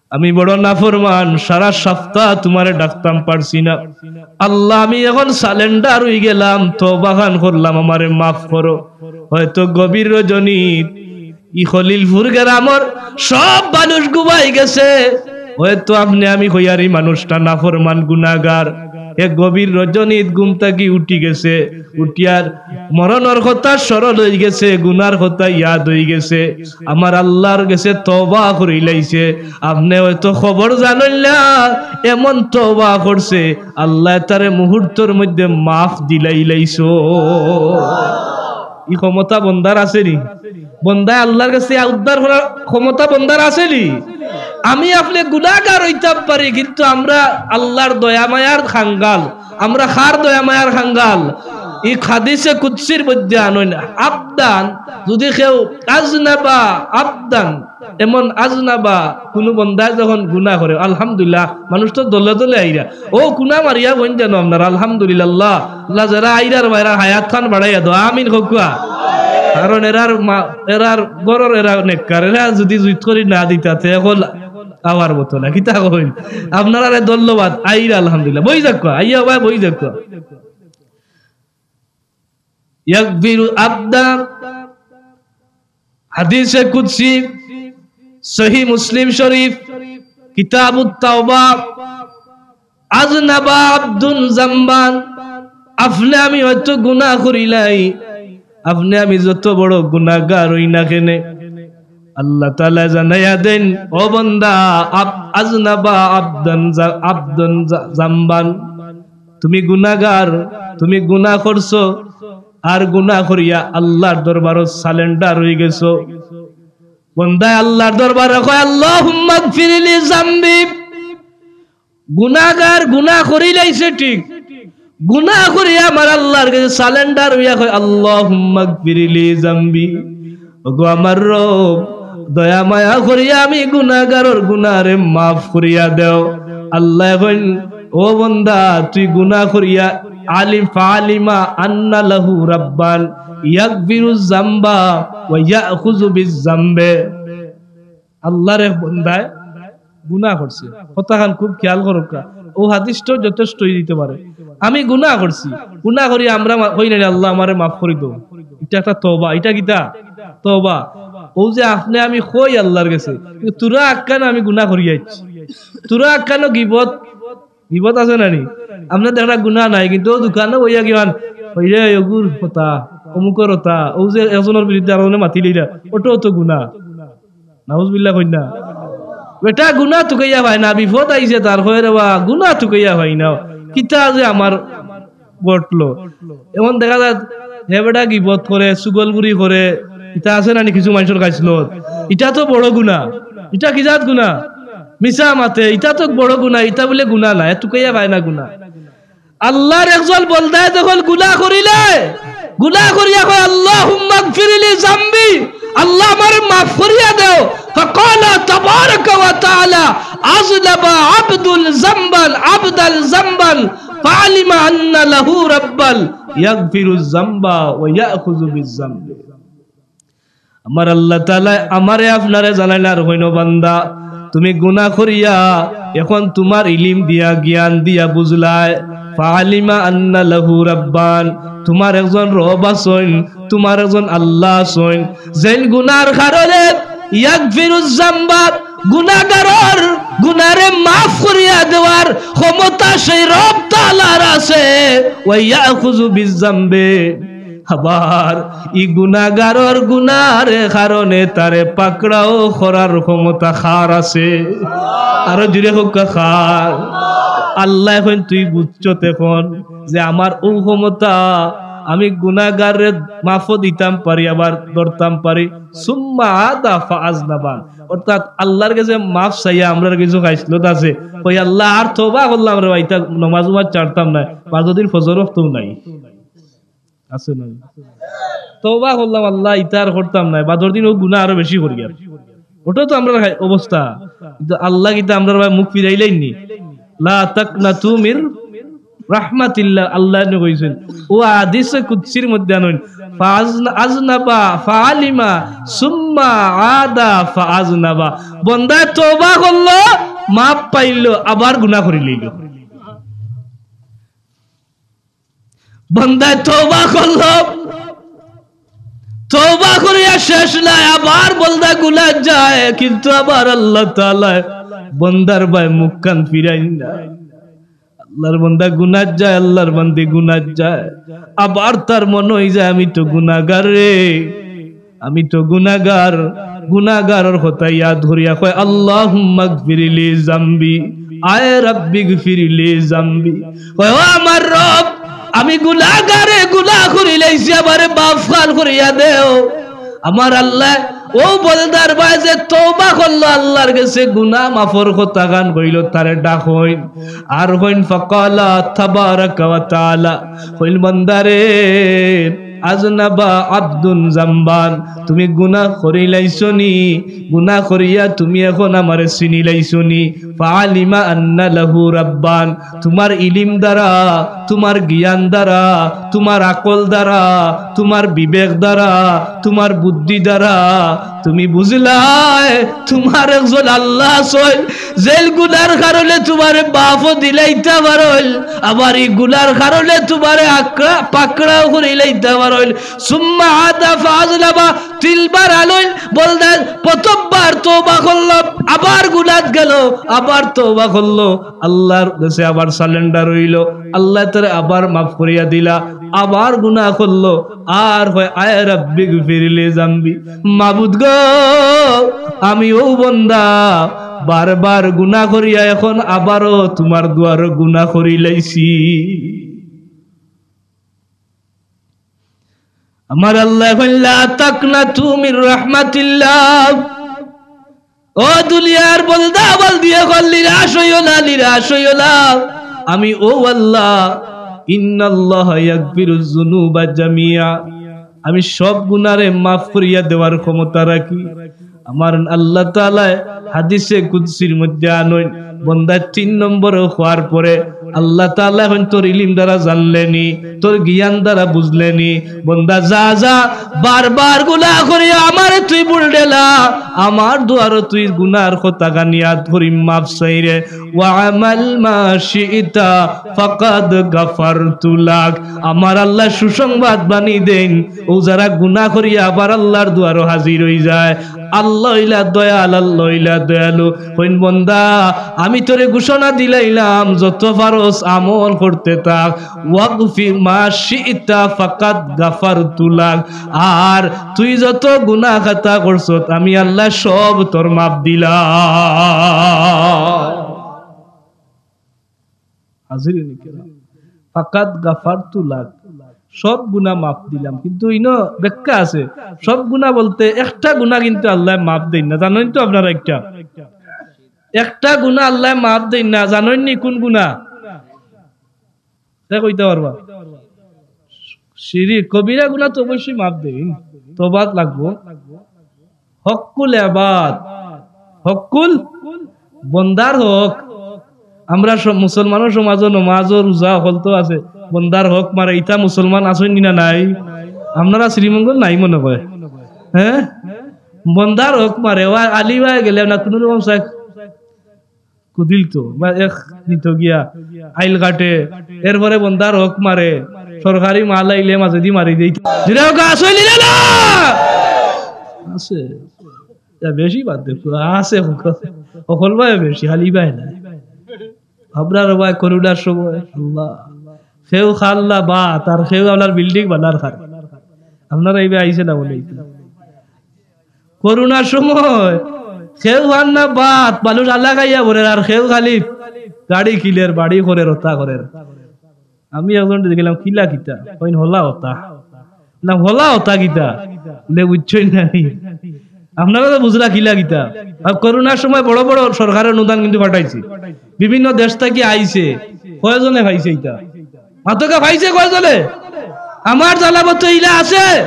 আমি বড় নাফরমান, সারা সপ্তাহ তুমারে ডাকতাম পারছি না। আল্লাহ, আমি এখন সালেন্ডার অইগেলাম, তওবা খান করলাম, আমারে মাফ করো।" হয়তো গভীর রজনীত ই খলিলপুর গ্রামর সব মানুষ ঘুমাই গেছে। হয়তো আপনে আমি কইয়ার ই মানুষটা নাফরমান গুনাগার। হে গভীর রজনীত ঘুম থাকি উঠি গেছে, উঠিয়ার মরণর কথা স্মরণ অই গেছে, গুনার কথা ইয়াদ অই গেছে, আমার আল্লাহর গেছে তওবা করিলাইছে। আপনে হয়তো খবর জানইন না, এমন তওবা করছে, আল্লায় তারে মুহূর্তর মধ্যে মাফ দিলাইলাইছো। ই ক্ষমতা বন্দার আছে নি? বন্দায় আল্লাহর গেছে উদ্ধার করার ক্ষমতা বন্দার আছে নি? আমি আপনে গুনাগার অইতাম পারি, কিন্তু আমরা আল্লাহর দয়া মায়ার কাঙ্গাল। আমরা কার দয়া মায়ার কাঙ্গাল? ই হাদিসে কুদসির মধ্যে আনইন, আবদান, যুদি কেউ আজনাবা আবদান, এমন আজনাবা, কুনু বন্দায় যখন গুনা করে, আলহামদুলিল্লাহ, মানুষ তো দলে দলে আইরা। অউ কুনা মারিয়া বইন যেন আপনারা, আলহামদুলিল্লাহ, আল্লাহ, যেরা আইরার বাইরার হায়াত খান বাড়াইয়া দেও, আমিন কউক্কা। কারণ এরার মা-, এরার ঘরর এরা নেককার, এরা যুদি জুইত করি না দিতা, তে অখন আওয়ার মতো না, কিতা কইন? আপনারারে ধন্যবাদ, আইরা আলহামদুলিল্লাহ, বই যাউক্কা, আইয়া ভাই বই যাউক্কা। ইয়াগফিরু আবদা, হাদিসে কুদসি, সহিহ মুসলিম শরীফ, কিতাবুত তাওবা, আজনাবা আবদুন জাম্বান, আপনে আমি হয়তো গুনা করিলাই, আপনে আমি যত বড় গুনাগার অই না কেনে, আল্লাহ তাআলা জানাইয়া দেন, "ও বন্দা, আব-, আজনাবা আবদান জা-, আবদুন জা-, জাম্বান, তুমি গুনাগার, তুমি গুনা করছো, আর গুনা করিয়া আল্লাহর দরবারো সালেন্ডার অই গেছো।" বন্দায় আল্লাহর দরবারো কয়, "আল্লাহুম্মা গফিরলি জাম্বি।" গুনাগার, গুনা করিলাইছে ঠিক, গুনা করিয়া আমার আল্লাহর গেছে সালেন্ডার অইয়া কয়, "আল্লাহুম্মা গফিরলি জাম্বি।" ওগো আমার রব, দয়া মায়া করিয়া আমি গুনাগারর গুনারে মাফ করিয়া দেও। আল্লায় কইন, "ও বন্দা, তুই গুনা করিয়া আলিম ফালিমা আন্না লাহু রাব্বান ইয়াগফিরুজ জাম্বা ওয়া ইয়াখুযু বিজ জাম্বে।" আল্লাহর এক বন্দায় গুনা করছে। কথাখান খুব খেয়াল করউক্কা। অউ হাদিসটাও যথেষ্ট অই দিতে পারে। আমি গুনা করছি, গুনা করি আমরা মা-, কই না নি, "আল্লাহ, আমারে মাফ করি দেও।" ইটা একটা তওবা, ইটা কিতা? তওবা। অউ যে আপনে আমি কই আল্লাহর গেছে, কিন্তু থুড়া আক্কানো আমি গুনা করি আইছি, থুড়া আক্কানো গিবত, গিবত আছে না নি? আপনে দেখরা গুনা নাই, কিন্তু অউ দোকানো বইয়া কিমান, "ওই রে, অগুর কথা, অমুকর কথা", অউ যে একজনর বিরুদ্ধে আরোজনে মাতিলিরা, অটাও তো গুনা। নাউজুবিল্লাহ কইন না। বেটা গুনা তুকাইয়া পায় না, বিপদ আইছে তার, কয়, "রে বা, গুনা তুকাইয়া পায় না, কিতা যে আমার ঘটলো।" এখন দেখা যায়, হে বেটা গিবত করে, চুগলখুরি করে, ইতা আছে না নি কিছু মানষর খাইছলত? ইটা তো বড় গুনা। ইটা কি জাত গুনা? মিছা মাতে, ইটা তো বড় গুনা, ইটা বুলে গুনা না, এ তুকাইয়া পায় না গুনা। আল্লাহর একজন বন্দায় যখন গুনাহ করিলে, গুনাহ করিয়া কয়, "আল্লাহুম্মাগফিরলি জামবি, আল্লাহ আমারে মাফ করিয়া দেও।" ফাকালা তাবারাকা ওয়া তাআলা, "আযনাবা আবদুল জামবান, আবদাল জামবান, ফাআলিমা আন্না লাহু রাব্বাল ইয়াগফিরুজ জামবা ওয়া ইয়াখুযু বিজ জামবি।" আমার আল্লাহ তাআলায় আমারে আপনারে জানাইলা, আর কইন, "বান্দা, তুমি গুনাহ করিয়া এখন তুমার ইলিম দিয়া, জ্ঞান দিয়া বুঝলায়, ফাআলিমা আন্না লাহু রাব্বান, তুমার একজন রব আছইন, তুমার একজন আল্লাহ আছইন, যেইন গুনার কারণে ইয়াগফিরুজ জামবা, গুনাগারর গুনারে মাফ করিয়া দেওয়ার ক্ষমতা সেই রব তাআলার আছে, ওয়া ইয়াখুযু বিজ জামবে।" আবার ই গুনাগারর গুনার কারণে তারে পাকড়াও করার ক্ষমতা কার আছে? আরো জুরে কউক্কা, কার? আল্লায় কইন, "তুই বুঝছত এখন যে আমার অউ ক্ষমতা, আমি গুনাগাররে মাফও দিতাম পারি, আবার ধরতাম পারি।" সুম্মা আদা ফাআজনাবা, অর্থাৎ আল্লাহর গেছে মাফ চাইয়া আমরার কিছু খাইছলত আছে, কই, "আল্লাহ, আর তওবা করলাম রে বা, ইতা নমাজ উমাজ ছাড়তাম নায়, বাদর দিন ফজর ওয়াক্তও নাই।" আছে না? তওবা করলাম আল্লাহ, ইতা আর করতাম নায়, বাদর দিন অউ গুনাহ আরো বেশি করিয়ার। ওটা তো আমরার হাই-, অবস্থা। কিন্তু আল্লায় কিতা আমরার বায় মুখ ফিরাইলাইন নি? "লা তাকনাতু মির রাহমাতিল্লাহ", আল্লায় নু কইছইন। অউ হাদিসে কুদসির মধ্যে আনইন, "ফাআজনা-, আজনাবা ফাআলিমা সুম্মা আদা ফাআজনাবা।" বন্দায় তওবা করলো, মাফ পাইলো, আবার গুনাহ করিলাইলো। বন্দায় তওবা করলো, তওবা করিয়া শেষ নায়, আবার বন্দা গুনাত যায়, কিন্তু আবার আল্লাহ তাআলায় বন্দার বায় মুখখান ফিরাইন না। আল্লাহর বন্দা গুনাত যায়, আল্লাহর বান্দি গুনাত যায়, আবার তার মনো অইযায়, "আমি তো গুনাগার রে।" আমি তো গুনাগার, গুনাগারর কথা ইয়াদ করিয়া কয়, "আল্লাহুম্মাগফিরলি জামবি, আয় রাব্বিগফিরলি জামবি।" কয়, "ও আমার রব, আমি গুনাগারে গুনাহ করিলাইছি, আমারে মাফ খান করিয়া দেও।" আমার আল্লায় অউ বন্দার বায় যে তওবা করলো, আল্লাহর গেছে গুনাহ মাফর কথা খান কইলো, তারে ডাকইন। আর কইন, ফাকালা তাবারাকা ওয়া তাআলা, কইন, "বন্দারে, আজনাবা আবদুন জামবান, তুমি গুনাহ করিলাইছো নি, গুনাহ করিয়া তুমি এখন আমারে চিনিলাইছো নি, ফাআলিমা আন্না লাহু রাব্বান, তুমার ইলিম দ্বারা, তুমার জ্ঞান দ্বারা, তুমার আকল দ্বারা, তুমার বিবেক দ্বারা, তুমার বুদ্ধি দ্বারা তুমি বুঝলায় তুমার একজন আল্লাহ আছইন, যেইন গুনার কারণে তুমারে মাফও দিলাইতা পারইন, আবার ই গুনার কারণে তুমারে আকড়া-, পাকড়াও করিলাইতা পারইন।" সুম্মা আদা ফাআজনাবা, তিনবার আলইন, বলদেন, প্রথমবার তওবা করলো, আবার গুনাত গেলো, আবার তওবা করলো, আল্লাহর গেছে আবার surrender অইলো, আল্লায় তারে আবার মাফ করিয়া দিলা, আবার গুনাহ করলো, আর কয়, "আয় রাব্বিগফিরলি জামবি, মাবুদ গো, আমি অউ বন্দা, বারবার গুনাহ করিয়া এখন আবারও তুমার দুয়ারো গুনাহ করিলাইছি।" আমার আল্লায় কইলা, "লা তাকনাতু মির রাহমাতিল্লাহ।" ও দুনিয়ার বন্দা বান্দি অকল, নিরাশ অইও না, নিরাশ অইও না। আমি অউ আল্লাহ, ইন্নাল্লাহা ইয়াগফিরুজ যুনুবা জামিআ। আমি সব গুনারে মাফ করিয়া দেওয়ার ক্ষমতা রাখি। আমার আল্লাহ তাআলায় হাদিসে কুদসির মধ্যে আনইন, বন্দায় তিন নম্বরে কওয়ার পরে আল্লাহ তাআলায় কইন, "তোর ইলিম দ্বারা জানলে নি, তোর জ্ঞান দ্বারা বুঝলে নি, বন্দা যা যা, বারবার গুনাহ করিয়া আমারে তুই ভুল ঠেলা, আমার দুয়ারো তুই গুনার কথাখান ইয়াদ করি মাফ চাইরে, ওয়া আমাল মা শি'তা ফাকাদ গাফারতু লাক।" আমার আল্লায় সুসংবাদ বাণী দেইন, অউ যারা গুনাহ করিয়া আবার আল্লাহর দুয়ারো হাজির অইযায়, আল্লাহ অইলা দয়াল, আল্লাহ অইলা দয়ালু। কইন, "বন্দা, আমি তোরে ঘোষণা দিলাইলাম, যত পারস আমল করতে থাক। ওয়াগফির মা শি'তা ফাকাদ গাফারতু লাক। আর তুই যত গুনাহ খাতা করছত, আমি আল্লাহ সব তোর মাফ দিলাম।" হাজিরিন কিরাম, ফাকাদ গাফারতু লাক, সব গুনাহ মাফ দিলাম। কিন্তু ইনো ব্যাখ্যা আছে, সব গুনাহ বলতে একটা গুনাহ কিন্তু আল্লায় মাফ দেইন না, জানইন তো আপনারা? একটা, একটা গুনাহ আল্লায় মাফ দেইন না, জানইন নি কোন গুনাহ? হে কইতা পারবা? শিরিক, কবিরা গুনা তো অবশ্যই মাফ দেইন, তওবাত লাগবো। হক্কুল এবাদ, হক্কুল বন্দার হক। আমরা সব মুসলমানর সমাজো নমাজো রোজা হকল তো আছে, বন্দার হক মারে, ইতা মুসলমান আছইন নি না নাই? আপনারা শ্রীমঙ্গল নাই মনে কয়, হ্যাঁ? বন্দার হক মারে, ও আলিবায় গেলে না কোনো রকম সাক কুদিল তো, বা এক নিত গিয়া আইল কাটে, এরপরে বন্দার হক মারে, সরকারি মাল আইলে মাঝেদি মারি দেই। জুরে হোক, আছে নি না? আছে। ইয়া বেশি বাদ দে, আছে, হকল ভাই বেশি, আলিবায় না। আপনার ভাই করোনার সময়, আল্লাহ, কেউ খার না ভাত, আর কেউ আপনার বিল্ডিং বানার খার। আপনারা এইবার আইছে না বলে। করোনার সময় কেউ আর না ভাত, মানুষ আলা খাইয়া পড়ের, আর কেউ খালি গাড়ি কিলের, বাড়ি করের, ওতা করের। আমি একজন দেখলাম, "কিলা কিতা?" কইন, "হলা ওতা।" না, "হলা ওতা কিতা?" বলে, "বুঝছইন না নি?" আপনারা তো বুঝরা কিলা কিতা। আর করোনার সময় বড় বড় সরকারের অনুদান কিন্তু পাঠাইছে, বিভিন্ন দেশ থাকি আইছে। কয়জনে পাইছে ইতা? মাতকা পাইছে কয়জনে? আমার জানামতো ইলা আছে।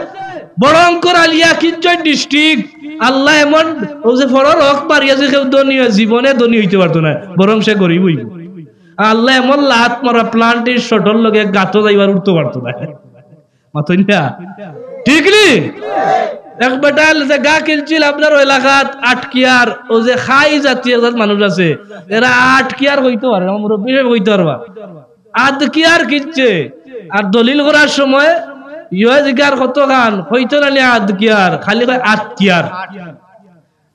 বড় অঙ্কর আলিয়া কিঞ্চন ডিস্ট্রিক্ট, আল্লাহ এমন, ও যে ফরর হক মারিয়া যে কেউ ধনী হয়, জীবনে ধনী হইতে পারতো না, বরং সে গরিব হইব। আল্লাহ এমন লাত মারা প্লান্টের শটর লগে গাতো যাইবার উঠতে পারতো না। মাতইন না? ঠিক নি? এক বেটাল যে গা কিনছিল আপনার ওই এলাকাত আটকিয়ার, ও যে খাই জাতীয় জাত মানুষ আছে, এরা আটকিয়ার কইতে পারে, আমার মুরব্বী সাহেব কইতে পারবা। আদকিয়ার কিনছে, আর দলিল করার সময় ইয়ে জিগার কত খান, কইতো না নি আদকিয়ার, খালি কয় আটকিয়ার।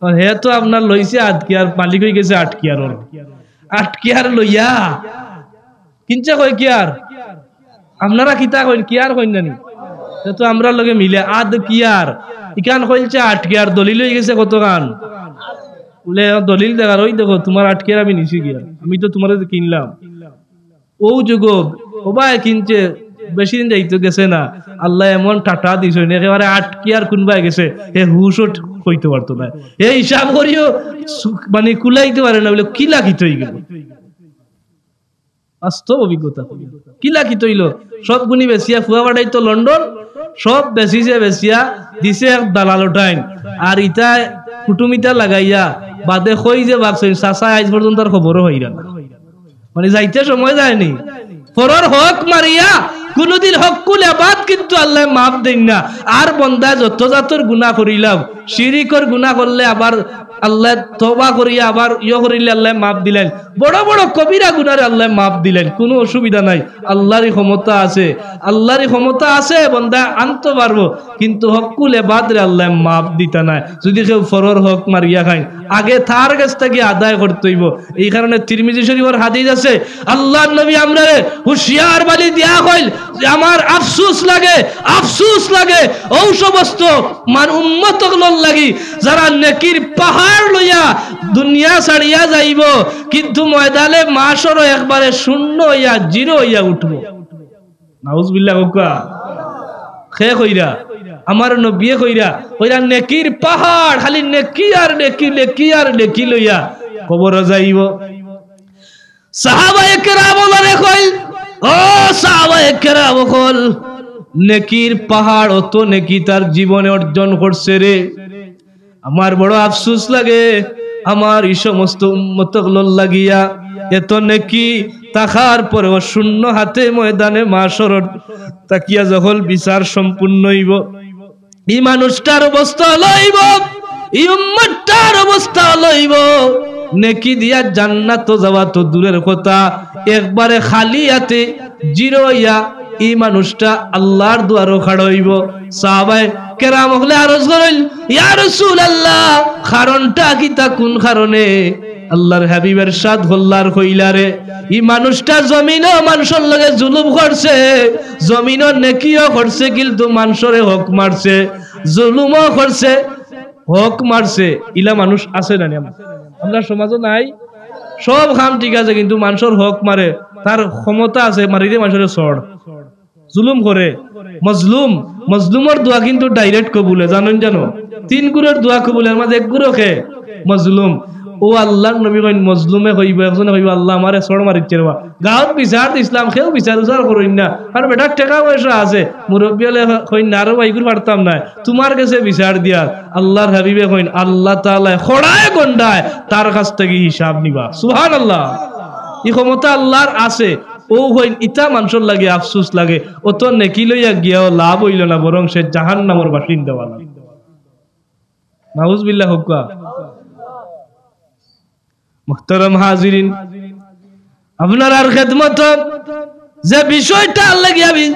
আর হে তো আপনার লইছে আদকিয়ার, মালিক হয়ে গেছে আটকিয়ার ওর। আটকিয়ার লইয়া কিনছে কয় কিয়ার? আপনারা কিতা কইন, কিয়ার কইন না নি? হে তো আমরার লগে মিলে আদকিয়ার। ইখান কইলছে আটকিয়ার, দলিল হয়ে গেছে কত খান? বলে, "দলিল দেখার, ওই দেখো, তোমার আটকিয়ার আমি নিছি গিয়া, আমি তো তোমার কিনলাম।" ও যুগ, ও ভাই কিনছে, বেশি দিন যাইতে গেছে না, আল্লাহ এমন টাটা দিছইন, একেবারে আটকিয়ার কোন ভাই গেছে, হে হুশও কইতে পারতো না, হে হিসাব করিও সু-, মানে কুলাইতে পারে না, বলে কিলা কিতা হয়ে গেল। বাস্তব অভিজ্ঞতা। কিলা কিতা হইল? সব গুনি বেচিয়া ফুয়া বাড়াইতো লন্ডন, সব বেচিছে, বেচিয়া দিছে এক দালাল উঠাইন, আর ইতায় কুটুমিতা লাগাইয়া বাদে কই যে বাপসইন, চাচা আইজ পর্যন্ত আর খবরও হইরা না। মানে যাইতে সময় যায়নি। পরর হক মারিয়া কোনোদিন হক্কুল এবাদ কিন্তু আল্লাহ মাফ দেন না। আর বন্দায় যত জাতর গুনাহ করিলাম, শিরিকর গুনাহ করলে আবার আল্লাহ তওবা করিয়া আবার ইয়ে করিলে আল্লাহ মাফ দিলেন। বড় বড় কবিরা গুনারে আল্লাহ মাফ দিলেন, কোনো অসুবিধা নাই। আল্লাহরই ক্ষমতা আছে, আল্লাহরই ক্ষমতা আছে, বন্দায় আনতে পারবো। কিন্তু হক্কুল এবাদরে আল্লাহ মাফ দিতা নায়। যদি কেউ পরর হক মারিয়া খাইন, আগে তার কাছ থাকি আদায় করতে হইব। এই কারণে তিরমিজি শরীফর হাদিস আছে, আল্লাহর নবী আমরারে হুঁশিয়ার বাণী দিয়া কইল যে, "আমার আফসোস লাগে, আফসোস লাগে ও সমস্ত মান উম্মত অকলর লাগি, যারা নেকির পাহাড় লইয়া দুনিয়া ছাড়িয়া যাইব, কিন্তু ময়দানে মাশরো একবারে শূন্য হইয়া, জিরো হইয়া উঠব।" নাউজুবিল্লাহ কউক্কা। কে কইরা? আমার নবিয়ে কইরা। কইরা নেকির পাহাড়, খালি নেকি আর নেকি, নেকি আর নেকি লইয়া কবরো যাইব। সাহাবায়ে কেরাম অকলরে কইল, "ও সাহাবায়ে কেরাম অকল, নেকির পাহাড়, অত নেকি তার জীবনে অর্জন করছে রে।" আমার বড় আফসোস লাগে, আমার এই সমস্ত উম্মত অকলর লাগিয়া এত নেকি থাকার পরেও শূন্য হাতে ময়দানে মাশরর তাকিয়া যখন বিচার সম্পূর্ণ হইব, এই মানুষটার অবস্থা হইব, এই উম্মতটার অবস্থা হইব, নেকি দিয়া জান্নাত যাওয়া তো দূরের কথা, একবারে খালি হাতে জিরো হইয়া এই মানুষটা আল্লাহর দুয়ারো খাড়া হইব। সাহাবায়ে কেরাম অকলে আরজ করইল, "ইয়া রাসূলুল্লাহ, কারণটা কিতা, কোন কারণে?" আল্লাহর হাবিব ইরশাদ করলা আর কইলা রে, "ই মানুষটা জমিনো মানষর লগে জুলুম করছে, জমিনো নেকিও করছে, কিন্তু মানষরে হক মারছে, জুলুমও করছে, হক মারছে।" ইলা মানুষ আছে না নি? আমরার সমাজো নাই? সব কাম ঠিক আছে, কিন্তু মানষর হক মারে, তার ক্ষমতা আছে, মারি দে মানষরে চড়, জুলুম করে। মজলুম, মজলুমর দোয়া কিন্তু direct কবুল অয়, জানইন জানো? তিন গুরুর দোয়া কবুল অয়, এর মাঝে এক গুরু কে মজলুম। ও আল্লার নবী কইন, মজলুমে কইবো, একজনে কইবো, "আল্লা, আমারে চড় মারিচ্ছে রে বা।" গাঁওত বিচার দিছলাম, কেউ বিচার উচার করইন না। আর বেটার টেকা পয়সা আছে, মুরব্বি অকলে কইন না, "আরে বা, ইগুর পারতাম নায়, তুমার গেছে বিচার দিয়ার।" আল্লার হাবিবে কইন, "আল্লা তাআলায় খড়ায় গন্ডায় তার কাছ থাকি হিসাব নিবা।" সুবহানাল্লাহ। ই ক্ষমতা আল্লার আছে। ও কইন, ইতা মানষর লাগি আফসুস লাগে, অত নেকি লইয়া গিয়াও লাভ অইলো না, বরং সে জাহান্নামর বাসিন্দা অইলো। নাউজুবিল্লাহ কউক্কা। মুহতারাম হাজিরিন, আপনারার খেদমতো যে বিষয়টা আল্লাহ গিয়া আমি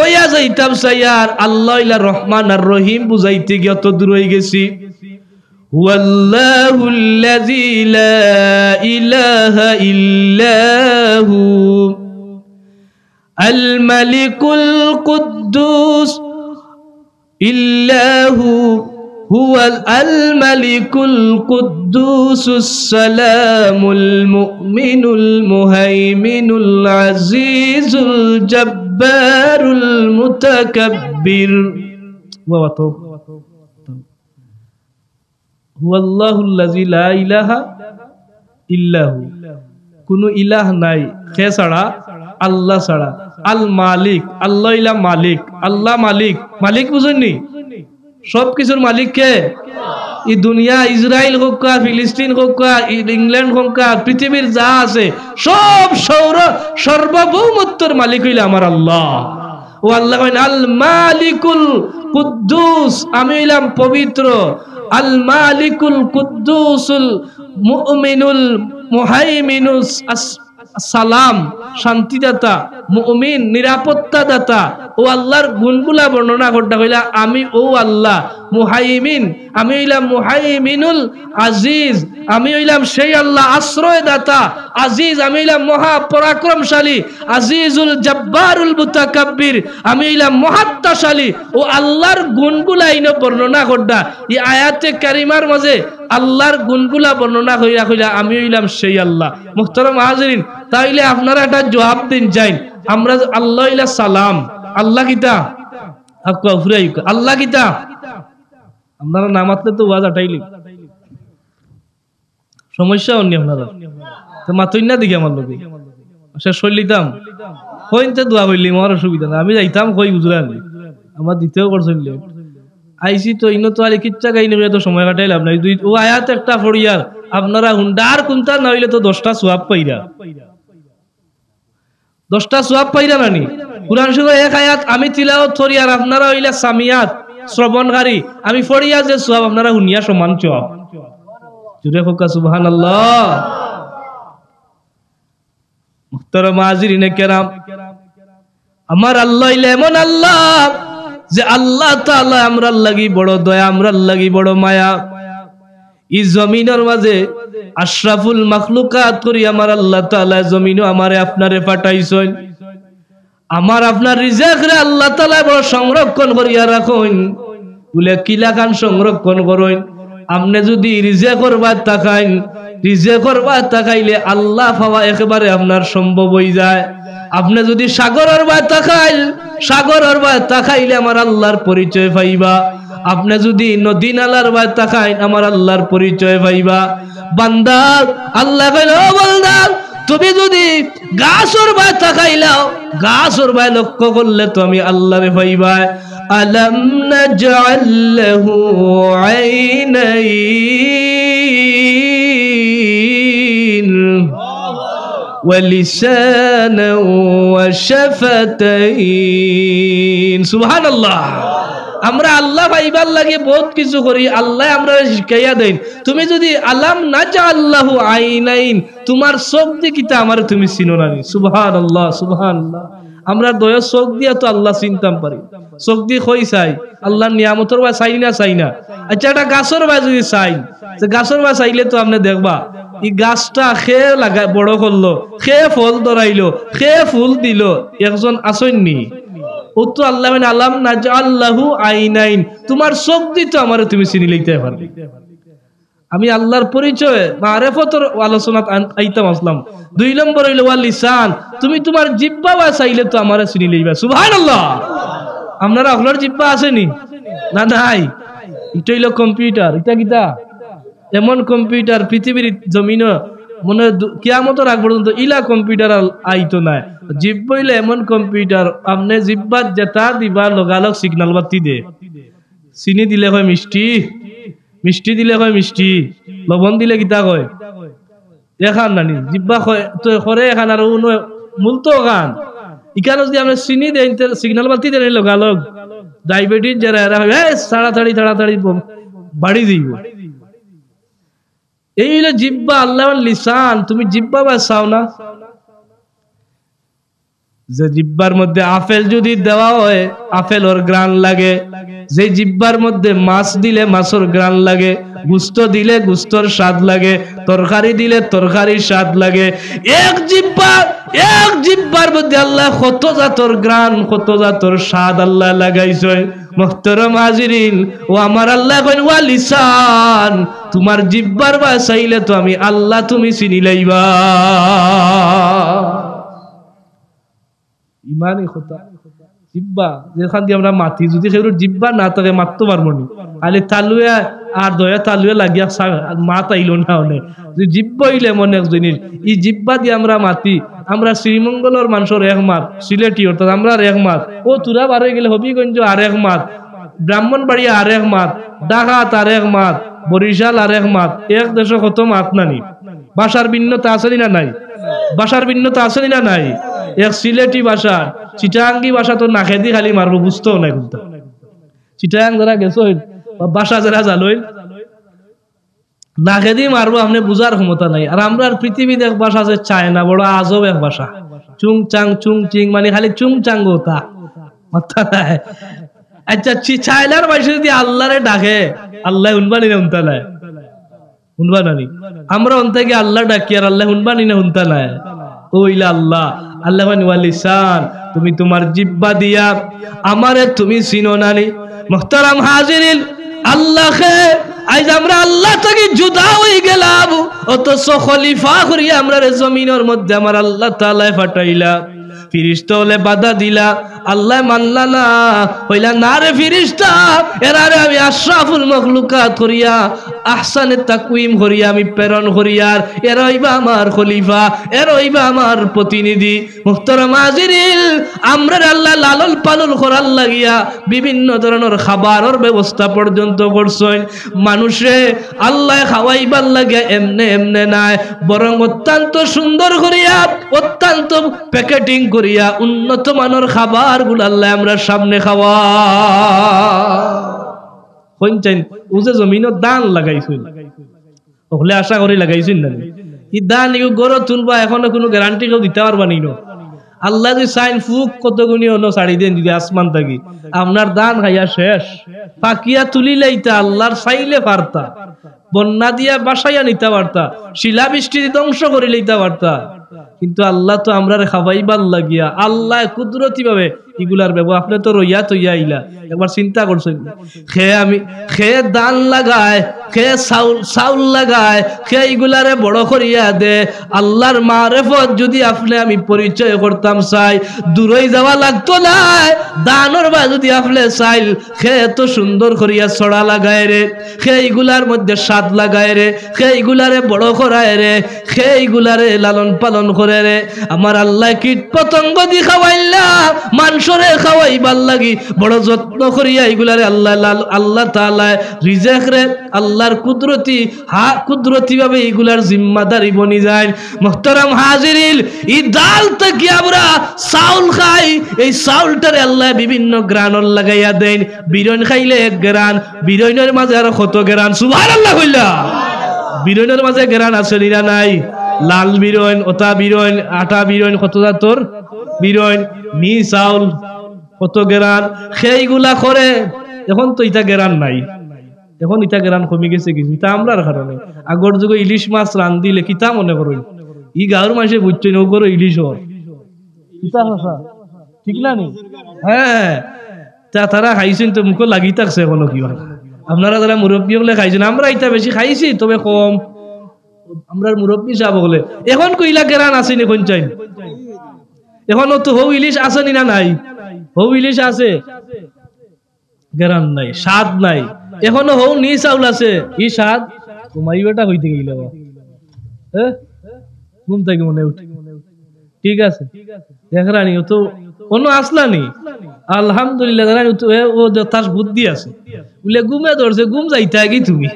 কইয়া যাইতাম চাইয়ার, আল্লাহ অইলা রহমান আর রহিম বুঝাইতে গিয়া অত দূর অইগেছি। هو الله الذي لا إله إلا هو الملك القدوس إلا هو، هو الملك القدوس السلام المؤمن المهيمن العزيز الجبار المتكبر. বাবা তো। هو الله الذي لا إله إلا هو। কুনু ইলাহ নাই কে ছাড়া, আল্লাহ ছাড়া। আল মালিক, আল্লাহ অইলা মালিক, আল্লাহ মালিক। মালিক বুঝইন নি? সব কিছুর মালিক কে? ই দুনিয়া, ইসরাইল কউক্কা, ফিলিস্তিন কউক্কা, ই-, ইংল্যান্ড কউক্কা, পৃথিবীর যা আছে, সব সৌর-, সার্বভৌমত্বর মালিক অইলা আমার আল্লাহ। ও আল্লাহ কইন, "আল মালিকুল কুদ্দুস, আমি অইলাম পবিত্র।" আল মালিকুল কুদ্দুসুল মুমিনুল মুহাইমিনুস আস-, সালাম, শান্তিদাতা, মুমিন, নিরাপত্তাদাতা। ও আল্লাহর গুণগুলা বর্ণনা করতা কইলা, "আমি ও আল্লাহ মুহাইমিন, আমি অইলাম মুহাইমিনুল আজিজ, আমি অইলাম সেই আল্লাহ আশ্রয়দাতা, আজিজ, আমি অইলাম মহা পরাক্রমশালী, আজিজুল জব্বারুল মুতাকাব্বির, আমি অইলাম মহাত্তাশালী।" ও আল্লাহর গুণগুলা ইনো বর্ণনা করতা। ই আয়াতে কারিমার মাঝে আল্লাহর গুণগুলা বর্ণনা কইরা কইলা, "আমি অইলাম সেই আল্লাহ।" মুহতারাম হাজিরিন, তাইলে আপনারা একটা জবাব দিন চাইন, আমরা যে আল্লাহ অইলা সালাম, আল্লাহ কিতা? আপকা ফুরাই আল্লাহ কিতা? আপনারা না মাতলে তো ওয়াজ আটাইলি। সমস্যা অইনি আপনারা। তো মাতইন না দেখি আমার লগে। শেষ করিলিতাম। কইনতে দোয়া করিলিম, আমার অসুবিধা না। আমি যাইতাম, কই বুঝলেন? আমার দ্বিতীয় করছেন লে। আইছি তো, ইনো তো আর কিচ্ছা গাই নেবে, এত সময় কাটাইলাম না। এই দুই, ও আয়াত একটা পড়িয়ার, আপনারা হুন্ডার কুন্তা না অইলে তো দশটা সওয়াব পাইরা। দশটা সওয়াব পাইরা নানি? কোরআন শরীফর এক আয়াত আমি তিলাওয়াত করি আর আপনারা অইলা সামিয়াত, শ্রবণকারী। আমি পড়িয়া যে সওয়াব, আপনারা হুনিয়া সমান সওয়াব। জোরে কউক্কা সুবহানাল্লাহ। মুহতারাম হাজিরিনে কেরাম, আমার আল্লাহ অইলা এমন আল্লাহ যে আল্লাহ তাআলা আমরার লাগি বড় দয়া, আমরার লাগি বড় মায়া। ই জমিনর মাঝে আশরাফুল মাখলুকাত করি আমার আল্লাহ তাআলা জমিনো আমারে আপনারে পাঠাইছইন। আমার আপনার রিজেকরে আল্লাহ তাআলা বড় সংরক্ষণ করিয়া রাখইন। বুলে কিলাখান সংরক্ষণ করইন? আপনে যুদি রিজেকর বায় তাকাইন, রিজেকর বায় তাকাইলে আল্লাহ পাওয়া একেবারে আপনার সম্ভব অইযায়। আপনে যুদি সাগরর বায় তাকাইন, সাগরর বায় তাকাইলে আমার আল্লাহর পরিচয় পাইবা। আপনে যুদি নদী নালার বায় তাকাইন, আমার আল্লাহর পরিচয় পাইবা। বান্দা, আল্লায় কইলা, "ও বান্দা, তুমি যুদি গাছর বায় তাকাইলাও, গাছর বায় লক্ষ্য করলে তো আমি আল্লাহরে পাইবায়।" ألم نجعل له عينين ولسانا وشفتين. সুবহানাল্লাহ। আমরা আল্লাহ পাইবার লাগি বউত কিছু করি, আল্লায় আমরারে শিখাইয়া দেইন। তুমি যুদি আলাম নাজআল লাহু আইনাইন, তুমার চোখ দি কিতা আমারে তুমি চিনো না নি? সুবহানাল্লাহ, সুবহানাল্লাহ। আমরা দুইও চোখ দিয়া তো আল্লাহ চিনতাম পারি। চোখ দি কই চাই? আল্লাহর নিয়ামতর বায় চাই না, চাই না? আচ্ছা, একটা গাছর বায় যুদি চাই, তো গাছর বায় চাইলে তো আপনে দেখবা, ই গাছটা কে লাগা-, বড় করলো, কে ফল ধরাইলো, কে ফুল দিলো, একজন আছইন নি? ও তো আল্লায় কইন, "আলাম নাজআল লাহু আইনাইন।" তুমার চোখ দি তো আমারে তুমি চিনিলাইতায় পারো। আমি আল্লাহর পরিচয়, মারেফতর আলোচনাত আন-, আইতাম আছলাম। দুই নম্বর অইলো ওয়া লিসান, তুমি তুমার জিব্বা বায় চাইলে তো আমারে চিনিলাইবা। সুবহানাল্লাহ। আপনারা অকলর জিব্বা আছে নি? না, নাই। ইটা অইলো কম্পিউটার, ইটা কিতা? এমন কম্পিউটার পৃথিবীর জমিনো মনে হয় দু-, কিয়ামতর আগ পর্যন্ত ইলা কম্পিউটার আর আইতো নায়। জিব্বা অইলে এমন কম্পিউটার, আপনে জিব্বাত যেটা দিবা লগালগ সিগনাল বাতি দে। চিনি দিলে কয় মিষ্টি, মিষ্টি দিলে কয় মিষ্টি, লবণ দিলে কিতা কয়? এখান নানি, জিব্বা কয়, তো করে এখান আর অন্য মূল তো খান। ইখানো যদি আমরা চিনি দেই, তে সিগনাল বাতি দেন লগালগ, ডায়াবেটিস যারা এরা হয়, "এই তাড়াতাড়ি, তাড়াতাড়ি ব-, বাড়ি যাইব।" এই হইল জিব্বা, আল্লাহ লিসান। তুমি জিব্বা বাসাও না, যে জিব্বার মধ্যে আপেল যদি দেওয়া হয়, আপেলর ঘ্রাণ লাগে। যে জিব্বার মধ্যে মাছ দিলে মাছর ঘ্রাণ লাগে, গুস্ত দিলে গুস্তর স্বাদ লাগে, তরকারি দিলে তরকারির স্বাদ লাগে। এক জিব্বা, এক জিব্বার মধ্যে আল্লাহ কত জাতর ঘ্রাণ, কত জাতর স্বাদ আল্লাহ লাগাইছে। মোহতরম হাজিরিন, ও আমার আল্লাহ কইন, "ওয়া লিসান, তোমার জিব্বার বাসাইলে তো আমি আল্লাহ তুমি চিনি লাইবা।" ইমানি কথা। জিব্বা, যেখান দিয়ে আমরা মাতি, যদি কেউর জিব্বা না থাকে, মাততো পারবো নি। খালি তালুয়ে আর দয়া তালুয়ে লাগিয়া সা-, মাত আইলো না অনে। যে জিব্বা অইলে এমন এক জিনিস, এই জিব্বা দিয়ে আমরা মাতি। আমরা শ্রীমঙ্গলর মানষর এক মাত, সিলেটি অর্থাৎ আমরার এক মাত। ও তোরা বারই গেলে হবিগঞ্জ আর এক মাত, ব্রাহ্মণবাড়িয়া আর এক মাত, ঢাকাত আর এক মাত, বরিশাল আর এক মাত। এক দেশো কত মাত নানি? ভাষার ভিন্নতা আছে নি না নাই? ভাষার ভিন্নতা আছে নি না নাই? এক সিলেটি ভাষা, চিটাঙ্গি ভাষা তো নাকেদি খালি মারবো, বুঝতেও নাই কোনটা। চিটাং যারা গেছইন বা ভাষা যারা জানইন, নাকেদি মারবো, আপনে বুঝার ক্ষমতা নাই। আর আমরার পৃথিবীত এক ভাষা আছে চায়না, বড় আজব এক ভাষা। চুং চাং, চুং চিং, মানে খালি চুং চাং ওতা। মাথা নাই। আচ্ছা, চি-, চায়নার মানষে যদি আল্লাহরে ডাকে, আল্লাহ হুনবা নি না হুনতা নায়? হুনবা না নি? আমরা অন থাকি আল্লাহ ডাকি আর আল্লাহ হুনবা নি না হুনতা নায়? ও ইলা আল্লাহ। আল্লাহ মানে ওয়া লিসান, তুমি তোমার জিব্বা দিয়া আমারে তুমি চিনো না নি। মোহতারাম হাজিরিন, আল্লাহ খে, আইজ আমরা আল্লাহ থাকি জুদা অই গেলাম, অথচ খলিফা করিয়া আমরারে জমিনর মধ্যে আমার আল্লাহ তাআলায় পাঠাইলা। ফিরিস্তা অকলে বাধা দিলা, আল্লাহ মানলা না, কইলা, "না রে ফিরিস্তা, এরারে আমি আশরাফুল মখলুকাত করিয়া, আহসানে তাকওয়িম করিয়া আমি প্রেরণ করিয়ার, এরা অইবা আমার খলিফা, এরা অইবা আমার প্রতিনিধি।" মোহতারাম হাজিরিন, আমরারে আল্লাহ লালন পালন করার লাগিয়া বিভিন্ন ধরনর খাবারর ব্যবস্থা পর্যন্ত করছইন। মানুষরে আল্লাহ খাওয়াইবার লাগিয়া এমনে এমনে নায়, বরং অত্যন্ত সুন্দর করিয়া, অত্যন্ত প্যাকেটিং করিয়া উন্নত মানর খাবারগুলা আল্লাহ আমরার সামনে খাওয়া। কইন চাইন, ও যে জমিনো ধান লাগাইছইন, অকলে আশা করি লাগাইছইন না নি? ই ধান ইগু ঘরো তুলবা, এখনো কুনু গ্যারান্টি কেউ দিতা পারবা নি না। আল্লাহ যদি চাইন ফুক কত গুণি অনো ছাড়ি দেইন যদি আসমান থাকি, আপনার ধান খাইয়া শেষ। পাকিয়া তুলিলাইতা, আল্লাহর চাইলে পারতা। বন্যা দিয়া বাসাইয়া নিতা পারতা, শিলাবৃষ্টি দিয়া ধ্বংস করিলাইতা পারতা। কিন্তু আল্লাহ তো আমরারে খাওয়াইবার লাগিয়া, আল্লাহ কুদরতি ভাবে ইগুলার ব্যবহার, আপনে তো রইয়া তইয়া আইলা, একবার চিন্তা করছইন? খে আমি, খে ধান লাগায়, খে চাউল, চাউল লাগায়, খে ইগুলারে বড় করিয়া দে। আল্লাহর মারেফত যদি আপনে আমি পরিচয় করতাম চাই, দূরই যাওয়া লাগতো নায়। ধানর বা যদি আপনে চাইল, খে এত সুন্দর করিয়া ছড়া লাগায় রে, খে ইগুলার মধ্যে স্বাদ লাগায় রে, খে ইগুলারে বড় করায় রে, খে ইগুলারে লালন পালন করে রে। আমার আল্লাহ কীট পতঙ্গ দি খাওয়াইলা, মানষরে খাওয়াইবার লাগি বড় যত্ন করিয়া ইগুলারে আল্লাহ লাল-, আল্লাহ তাআলায় রিজেক রে, আল্লাহর কুদরতি হা-, কুদরতি ভাবে ইগুলার জিম্মাদারি বনি যায়। মোহতারাম হাজিরিন, ই ডাল থাকি আমরা চাউল খাই, এই চাউলটারে আল্লাহ বিভিন্ন ঘ্রাণর লাগাইয়া দেইন। বিরইন খাইলে এক ঘ্রাণ, বিরইনর মাঝে আরো কত ঘ্রাণ, সুবহানাল্লাহ কইলা। বিরইনর মাঝে ঘ্রাণ আছে নি না নাই? লাল বিরইন, ওতা বিরইন, আটা বিরইন, কত জাতর বিরইন, মি চাউল, কত ঘ্রাণ, সেইগুলা করে। এখন তো ইতা ঘ্রাণ নাই, এখন ইতা ঘ্রাণ কমি গেছে কিছু, ইতা আমরার কারণে। আগর যুগে ইলিশ মাছ রান্ধিলে কিতা মনে করইন, ই গাঁওর মানষে বুঝছইন, ও করো ইলিশ অর। কিতা হাছা? ঠিক না নি? হ্যাঁ। তা তারা খাইছইন তো মুখো লাগি থাকছে এখনো কিবা। আপনারা যারা মুরব্বি অকলে খাইছইন, আমরা ইতা বেশি খাইছি, তবে কম। আমরার মুরব্বি সাব অকলে। এখন কইলা ঘ্রাণ আছে নি কইন চাইন? এখনো তো হউ ইলিশ আছে নি না নাই? হউ ইলিশ আছে। ঘ্রাণ নাই, স্বাদ নাই। এখনো হউ নি চাউল আছে, ই স্বাদ। ঘুমাইবাটা কইতে গেলে বা, হ্যাঁ, ঘুম থাকি মনে উঠে। ঠিক আছে, দেখরানি, ও তো অন্য আসলানি। আলহামদুলিল্লাহ, দেখরানি, ও তো, এ, ও তো তার বুদ্ধি আছে। বুলে, "ঘুমে ধরছে, ঘুম যাইতায় কি তুমি?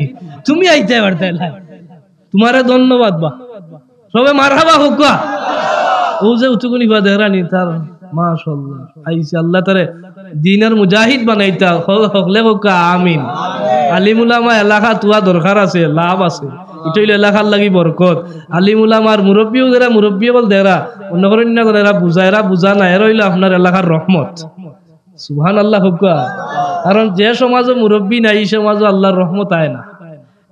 তুমি আইতায় পারতায় না।" তোমারে ধন্যবাদ বা। সবে মারহাবা কউক্কা। ও যে উতুকুনি বা দেখরানি তার, মাশাআল্লাহ। আইছে আল্লাহ তারে দ্বীনর মুজাহিদ বানাইতা, হ-, হকলে কউক্কা আমিন। আলিম উলামা এলাকাত অওয়া দরকার আছে, লাভ আছে। ইটা অইলো এলাকার লাগি বরকত। আলিম উলামার মুরব্বি অকল দেখরা, মনো করইন না যেন এরা বুঝা, এরা বুঝা না, এরা অইলো আপনার এলাকার রহমত। সুবহানাল্লাহ কউক্কা। কারণ যে সমাজো মুরব্বি নাই, ই সমাজো আল্লাহর রহমত আয় না।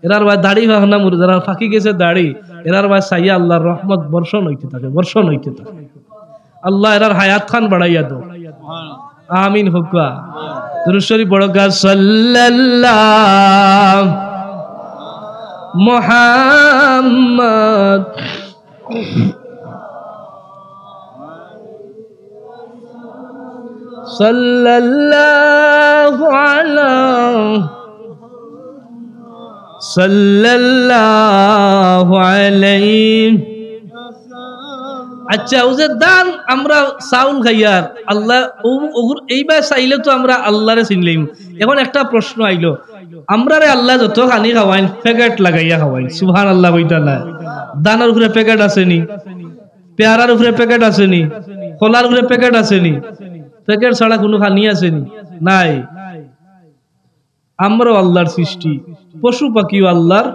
এরার বায় দাড়ি ফাকনা মুর-, যারা ফাকি গেছে দাড়ি, এরার বায় চাইয়া আল্লাহর রহমত বর্ষণ অইতে থাকে, বর্ষণ অইতে থাকে। আল্লাহ এরার হায়াত খান বাড়াইয়া দেও। আমিন কউক্কা। দুরূদ শরীফ পড়উক্কা। সাল্লাল্লাহু মুহাম্মদ সাল্লাল্লাহু আলা, সাল্লাল্লাহু আলাইহি। আচ্ছা, ও যে দান আমরা চাউল খাইয়ার, আল্লাহ ও, ওগুর এইবার চাইলে তো আমরা আল্লাহরে চিনলাইমু। এখন একটা প্রশ্ন আইলো, আমরারে আল্লাহ যত খানি খাওয়াইন, প্যাকেট লাগাইয়া খাওয়াইন। সুবহানাল্লাহ কইতা না? দানর উপরে প্যাকেট আছে নি? পেয়ারার উপরে প্যাকেট আছে নি? কলার উপরে প্যাকেট আছে নি? প্যাকেট ছাড়া কুনু খানি আছে নি? নাই। আমরাও আল্লাহর সৃষ্টি, পশু পাখিও আল্লাহর।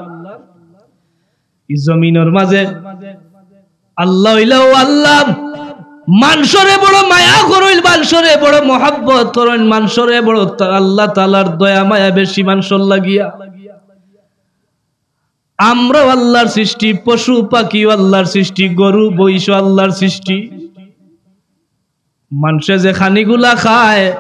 ই জমিনর মাঝে আল্লাহ অইলা ও আল্লাহ, মানষরে বড় মায়া করইন, মানষরে বড় মহব্বত করইন, মানষরে বড় তা-, আল্লাহ তাআলার দয়া মায়া বেশি মানষর লাগিয়া। আমরাও আল্লাহর সৃষ্টি, পশু পাখিও আল্লাহর সৃষ্টি, গরু মহিষও আল্লাহর সৃষ্টি। মানষে যে খানিগুলা খায়,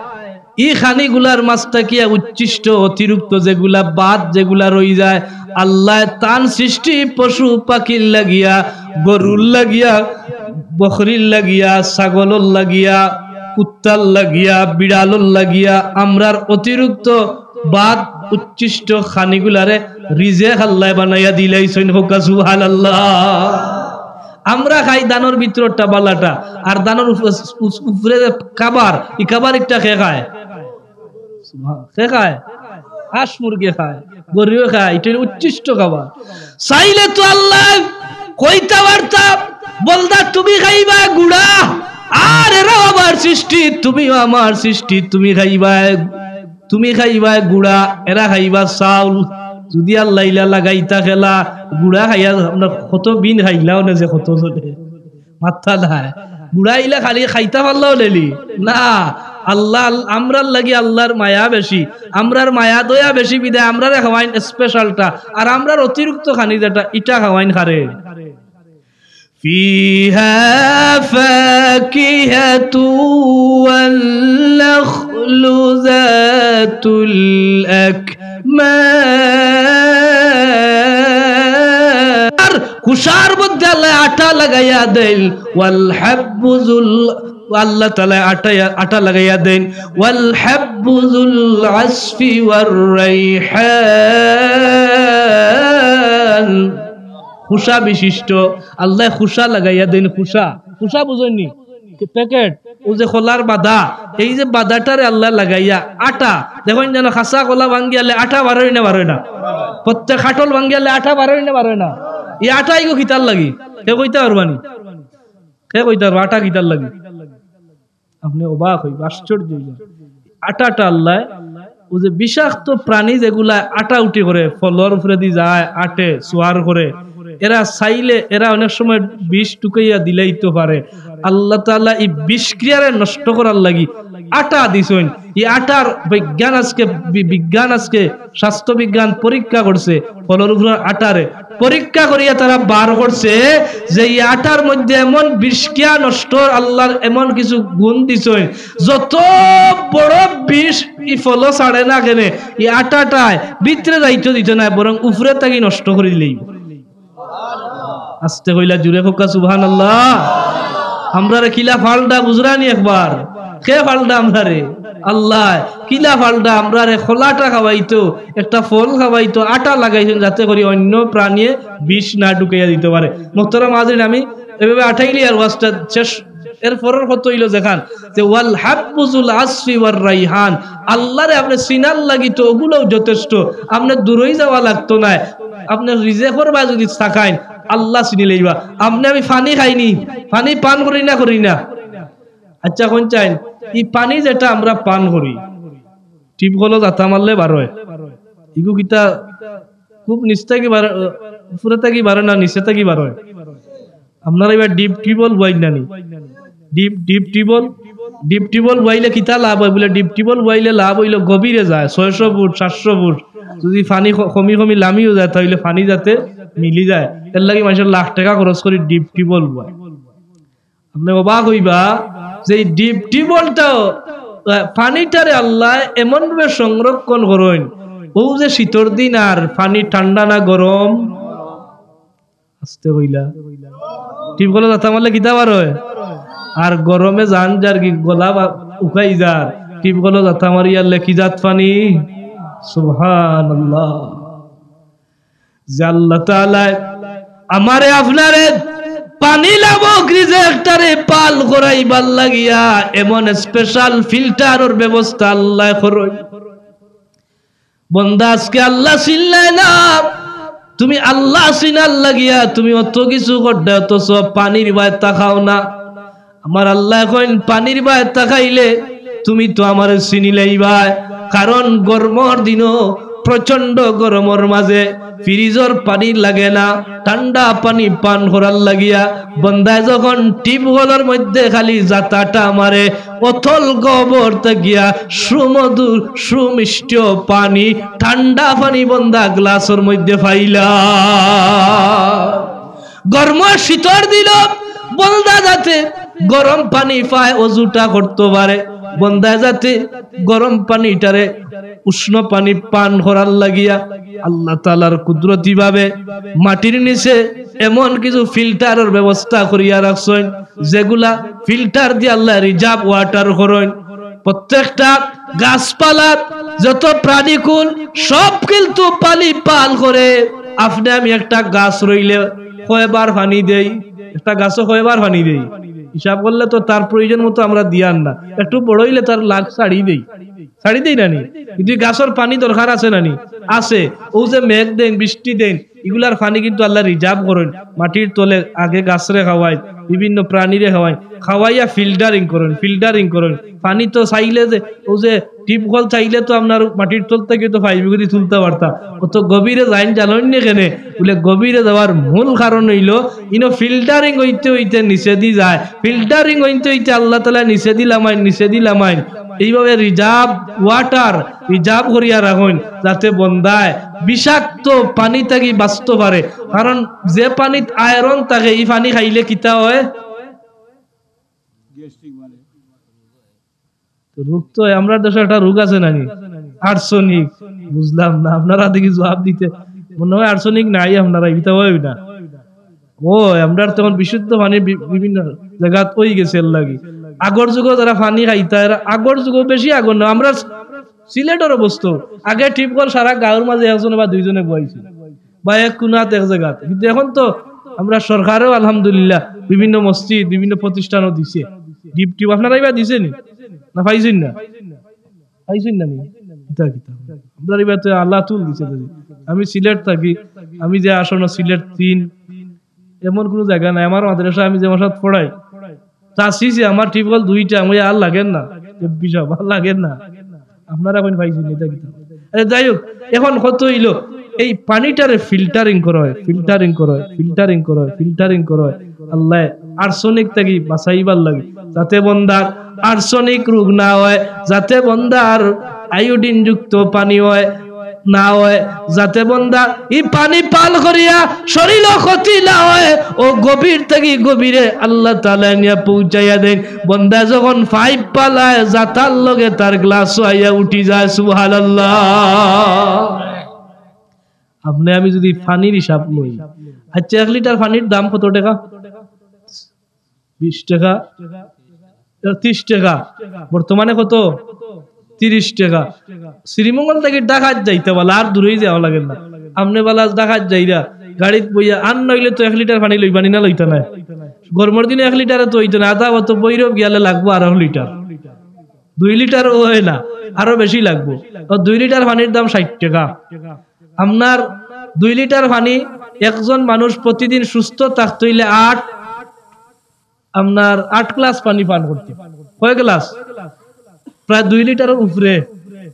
ই খানিগুলার মাঝ থাকিয়া উচ্ছিষ্ট, অতিরিক্ত যেগুলা বাদ, যেগুলা রই যায়, আল্লায় তান সৃষ্টি পশু পাখির লাগিয়া, গরুর লাগিয়া, বকরির লাগিয়া, ছাগলর লাগিয়া, কুত্তার লাগিয়া, বিড়ালর লাগিয়া, আমরার অতিরিক্ত বাদ উচ্ছিষ্ট খানিগুলারে রিজেক আল্লায় বানাইয়া দিলাইছইন। কউক্কা সুবহানাল্লাহ। আমরা খাই ধানর ভিতরটা বালাটা, আর ধানর উফ-, উফ-, উপরে যে কাবার, ই কাবার একটা কে খায়? কে খায়? হাঁস মুরগি খায়, গরুও খায়, ইটা উচ্ছিষ্ট খাবার। চাইলে তো আল্লায় কইতা পারতা, বন্দা তুমি খাইবায় গুড়া, আর এরাও আমার সৃষ্টি, তুমিও আমার সৃষ্টি, তুমি খাইবায়, তুমি খাইবায় গুড়া, এরা খাইবা চাউল। যুদি আল্লায় ইলা লাগাইতা খেলা, গুড়া খাইয়া আমরা কত বিন খাইলাও না যে কত চলে। মাত্তা নাই। গুড়া ইলা খালি খাইতা পারলাও লেলি। না, আল্লাহ, আমরার লাগি আল্লাহর মায়া বেশি। আমরার মায়া দয়া বেশি বিধায় আমরারে খাওয়াইন স্পেশালটা। আর আমরার অতিরিক্ত খানি যেটা, ইটা খাওয়াইন কারে। فيها فاكهة والنخل ذات الأكمام। আর খুশার মধ্যে আল্লায় আটা লাগাইয়া দেইন, ওয়াল হাব্বু যুল, আল্লাহ তাআলায় আটা, আটা লাগাইয়া দেইন, ওয়াল হাব্বু যুল আসফি ওয়ার রাইহান। খুশা বিশিষ্ট, আল্লায় খুশা লাগাইয়া দেইন, খুশা, খুশা বুঝইন নি? প্যাকেট, ও যে কলার বাদা, এই যে বাদাটারে আল্লায় লাগাইয়া আটা, দেখইন যেন কাঁচা কলা ভাঙ্গিয়ালে আটা বারয় না, বারয় না? প্রত্যেক কাঠল ভাঙ্গিয়ালে আটা বারয় না, বারয় না? ই আটা ইগু কিতার লাগি? কে কইতা পারবা নি? কে কইতা পারবা আটা কিতার লাগি? আপনে অবাক অইবা, আশ্চর্য অইবা। আটাটা আল্লায়, ও যে বিষাক্ত প্রাণী যেগুলা আটাউটি করে, ফলর উপরেদি যায়, আটে, সোয়ার করে, এরা চাইলে, এরা অনেক সময় বিষ টুকাইয়া দিলাইতো পারে। আল্লাহ তাআলা ই বিষক্রিয়ারে নষ্ট করার লাগি আটা দিছইন। ই আটার বিজ্ঞান আজকে, বি-, বিজ্ঞান আজকে, স্বাস্থ্য বিজ্ঞান পরীক্ষা করছে, ফলর উপরর আটারে পরীক্ষা করিয়া তারা বার করছে যে ই আটার মধ্যে এমন বিষক্রিয়া নষ্ট, আল্লাহর এমন কিছু গুণ দিছইন, যত বড় বিষ ই ফলো ছাড়ে না কেনে, ই আটাটায় ভিতরে যাইতো দিত না, বরং উপরে থাকি নষ্ট করি দিলাইবো। আস্তে কইলা জুরে কউক্কা সুবহানাল্লাহ। আমরারে কিলা ফালটা বুঝরানি একবার। কে পালটা আমরারে? আল্লায়। কিলা পালটা আমরারে? খোলাটা খাওয়াইতো, একটা ফল খাওয়াইতো, আটা লাগাইছইন যাতে করি অন্য প্রাণীয়ে বিষ না ঢুকাইয়া দিতে পারে। মোহতারাম হাজিরিন, আমি এভাবে আটাইলি আর ওয়াজটা শেষ। এর পরের কথা অইলো যেখান যে ওয়াল হাব্বু যুল আসফি ওয়ার রাইহান, আল্লারে আপনে চিনার লাগি তো ওগুলাও যথেষ্ট, আপনে দূরই যাওয়া লাগতো নায়। আপনে রিজেকর বায় যদি তাকাইন, আল্লা চিনিলাইবা। আপনে আমি পানি খাইনি, পানি পান করি না, করি না? আচ্ছা, কইন চাইন, ই পানি যেটা আমরা পান করি, টিউবওয়েলো জাতা মারলে বার অয়, ইগু কিতা খুব নিচ থাকি বার, উপরে থাকি বার অয় না নিচে থাকি বার অয়? আপনারা এবার ডিপ টিউবওয়েল বওয়াইন না নি? Deep, deep tubewell, deep tubewell বওয়াইলে কিতা লাভ অয়? বুলে, ডিপ টিউবওয়েল বওয়াইলে লাভ অইলো গভীরে যায়, ছয়শো ফুট, সাতশো ফুট। যদি পানি ক-, কমি কমি লামিও যায়, তাইলে পানি যাতে মিলি যায়। এর লাগি মানষে লাখ টেকা খরচ করি ডিপ টিউবওয়েল বওয়ায়। আপনে অবাক অইবা যে এই ডিপ টিউবওয়েলটাও, আহ, পানিটারে আল্লায় এমন ভাবে সংরক্ষণ করইন, অউ যে শীতর দিন আর পানি ঠান্ডা না গরম? আস্তে কইলা। টিউবওয়েলো জাতা মারলে কিতা বার অয়? আর গরমে জান যার কি গলা বা-, উকাই যার। টিউবওয়েলো জাতা মারিয়ার লে কি জাত পানি? সুবহানাল্লাহ। যে আল্লাহ তাআলায় আমারে আপনারে পানি লাভক রিজেকটারে পাল করাইবার লাগিয়া এমন স্পেশাল ফিল্টারর ব্যবস্থা আল্লায় করইন। বন্দা, আজকে আল্লাহ চিনলায় না, তুমি আল্লাহ চিনার লাগিয়া তুমি অত কিছু করতে, অথচ পানির বায় তাকাও না। আমার আল্লায় কইন, পানির বায় তাকাইলে তুমি তো আমারে চিনিলাইবায়, কারণ গরমর দিনো প্রচণ্ড গরমর মাঝে ফ্রিজর পানি লাগে না, ঠান্ডা পানি পান করার লাগিয়া বন্দায় যখন টিউবওয়েলর মধ্যে খালি জাতাটা মারে, অতল গভীর থাকিয়া সুমধুর সুমিষ্ট পানি, ঠান্ডা পানি বন্দা গ্লাসর মধ্যে পাইলা। গরম শীতর দিন বন্দা যাতে গরম পানি পায়, অজুটা করতে পারে, বন্দায় যাতে গরম পানিটারে উষ্ণ পানি পান করার লাগিয়া আল্লাহ তাআলার কুদরতি ভাবে মাটির নিচে এমন কিছু ফিল্টারর ব্যবস্থা করিয়া রাখছইন, যেগুলা ফিল্টার দিয়া আল্লায় রিজার্ভ ওয়াটার করইন। প্রত্যেকটা গাছপালা, যত প্রাণীকুল, সব কিন্তু পানি পান করে। আপনে আমি একটা গাছ রইলে কয়বার পানি দেই? একটা গাছো কয়বার পানি দেই? হিসাব করলে তো তার প্রয়োজন মতো আমরা দিয়ার না, একটু বড় অইলে তার লাগ ছাড়ি দেই, ছাড়ি দেই না নি? কিন্তু ই গাছর পানি দরকার আছে না নি? আছে। অউ যে মেঘ দেইন, বৃষ্টি দেইন, ইগুলার পানি কিন্তু আল্লায় রিজার্ভ করইন, মাটির তলে আগে গাছরে খাওয়াইন, বিভিন্ন প্রাণীরে খাওয়াইন, খাওয়াইয়া ফিল্টারিং করইন, ফিল্টারিং করইন। পানি তো চাইলে যে, অউ যে টিউবওয়েল চাইলে তো আপনার মাটির তল থাকি তো পাইপ করি তুলতা পারতা, অত গভীরে যাইন জানইন নি কেনে? বুলে, গভীরে যাওয়ার মূল কারণ অইলো ইনো ফিল্টারিং অইতে অইতে নিচেদি যায়, ফিল্টারিং অইতে অইতে আল্লাহ তাআলায় নিচেদি লামাইন, নিচেদি লামাইন। এইভাবে রিজার্ভ ওয়াটার রিজার্ভ করিয়া রাখইন, যাতে বন্দায় বিষাক্ত পানি থাকি বাঁচতে পারে। কারণ যে পানিত আয়রন থাকে, ই পানি খাইলে কিতা অয়? তো রোগ তো অয়, আমরার দেশো একটা রোগ আছে না নি? আর্সেনিক। বুঝলাম না, আপনারা দেখি জবাব দিতে মনে অয় আর্সেনিক নাই, আপনারা ইটা অয় না। ও, আমরার তখন বিশুদ্ধ পানি বি-, বিভিন্ন জাগাত অইগেছে এর লাগি। আগর যুগো যারা পানি খাইতা, এরা আগর যুগো, বেশি আগর না, আমরার সিলেটর অবস্থা, আগে টিউবওয়েল সারা গাঁওর মাঝে একজনে বা দুইজনে বওয়াইছিল, বা এক কুনাত এক জাগাত। কিন্তু এখন তো আমরা সরকারেও আলহামদুলিল্লাহ বিভিন্ন মসজিদ, বিভিন্ন প্রতিষ্ঠানও দিছে ডিপ টিউব। আপনারা ইবা দিছে নি? না পাইছইন না? পাইছইন না নি? কিতা কিতা? আপনারা ইবা তো আল্লাহ তুল দিছে যদি। আমি সিলেট থাকি, আমি যে আসন্ন সিলেট তিন, এমন কোনো জায়গা নাই। আমার মাদ্রাসা, আমি যে মাদ্রাসাত পড়াই, তা সিসি আমার টিউবওয়েল দুইটা, আমি আর লাগের না, এমপি সাহেব, আর লাগের না। আপনারা এখন পাইছইন নি, ইটা কিতা? আরে যাই হোক, এখন কথা অইলো, এই পানিটারে ফিল্টারিং করা অয়, ফিল্টারিং করা অয়, ফিল্টারিং করা অয়, ফিল্টারিং করা অয়। আল্লায় আর্সেনিক থাকি বাঁচাইবার লাগি, যাতে বন্দার আর্সেনিক রোগ না অয়, যাতে বন্দার আয়োডিন যুক্ত পানি অয়, না অয়, যাতে বন্দা ই পানি পান করিয়া শরীরো ক্ষতি না অয়। ও গভীর থাকি গভীরে আল্লাহ তাআলায় নিয়া পৌঁছাইয়া দেইন। বন্দা যখন পাইপ ফালায়, জাতার লগে তার গ্লাসও আইয়া উঠি যায়। সুবহানাল্লাহ। আপনে আমি যদি পানির হিসাব লই, আচ্ছা, এক লিটার পানির দাম কত টেকা? বিশ টেকা। ত্রিশ টেকা। বর্তমানে কত? ত্রিশ টেকা। শ্রীমঙ্গল থাকি ঢাকাত যাইতা বালা, আর দূরেই যাওয়া লাগে না। আপনে বালা ঢাকাত যাইরা, গাড়িত বইয়া, আর নাইলে তো এক লিটার পানি লইবানি না, লইতা নায়। গরমর দিনে এক লিটারে তো অইতো না, আধা অত ভৈরব গিয়ালে লাগবো আরো লিটার। দুই লিটার অয় না, আরো বেশি লাগবো। তো দুই লিটার পানির দাম ষাইট টেকা। আপনার দুই লিটার পানি একজন মানুষ প্রতিদিন সুস্থ থাকতে অইলে আট, আপনার আট গ্লাস পানি পান করতে। কয় গ্লাস? প্রায় দুই লিটারের উপরে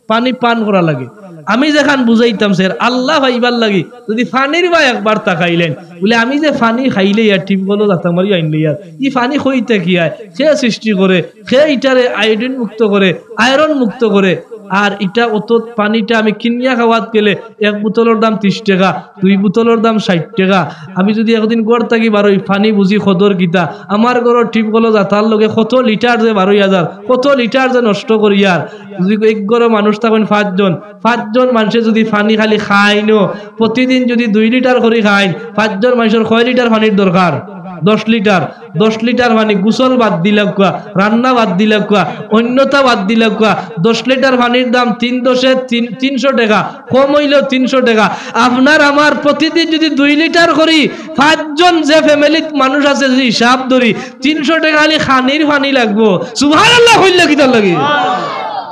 পানি পান করা লাগে। আমি যেখান বুঝাইতাম, স্যার, আল্লাহ পাইবার লাগি যদি পানির বায় একবার তাকাইলেন, বুলে, আমি যে পানি খাইলে ইয়ার টিউবওয়েলও যাতা মারি আইনলে ইয়ার, ই পানি কই থাকি আয়, কে সৃষ্টি করে, কে ইটারে আয়োডিন মুক্ত করে, আয়রন মুক্ত করে, আর ইটা অত পানিটা আমি কিনিয়া খাওয়াত গেলে এক বোতলর দাম ত্রিশ টেকা, দুই বোতলর দাম ষাইট টেকা। আমি যদি একদিন ঘর থাকি বারই, পানি বুঝি কদর কিতা, আমার ঘরর টিউবওয়েলও যাতার লগে কত লিটার যে বারই হাজার, কত লিটার যে নষ্ট করিয়ার। যদি এক ঘরো মানুষ থাকইন পাঁচজন, পাঁচজন মানষে যদি পানি খালি খাইনও, প্রতিদিন যদি দুই লিটার করি খাইন, পাঁচজন মানষর কয় লিটার পানির দরকার? দশ লিটার। দশ লিটার পানি, গোসল বাদ দিলাউক্কা, রান্না বাদ দিলাউক্কা, অন্যতা বাদ দিলাউক্কা, দশ লিটার পানির দাম তিন দশে তিন, তিনশো টেকা, কম অইলেও তিনশো টেকা। আপনার আমার প্রতিদিন যদি দুই লিটার করি, পাঁচজন যে ফ্যামিলিত মানুষ আছে, যদি হিসাব ধরি, তিনশো টেকা খালি খানির পানি লাগবো। সুবহানাল্লাহ কইলে কিতার লাগি?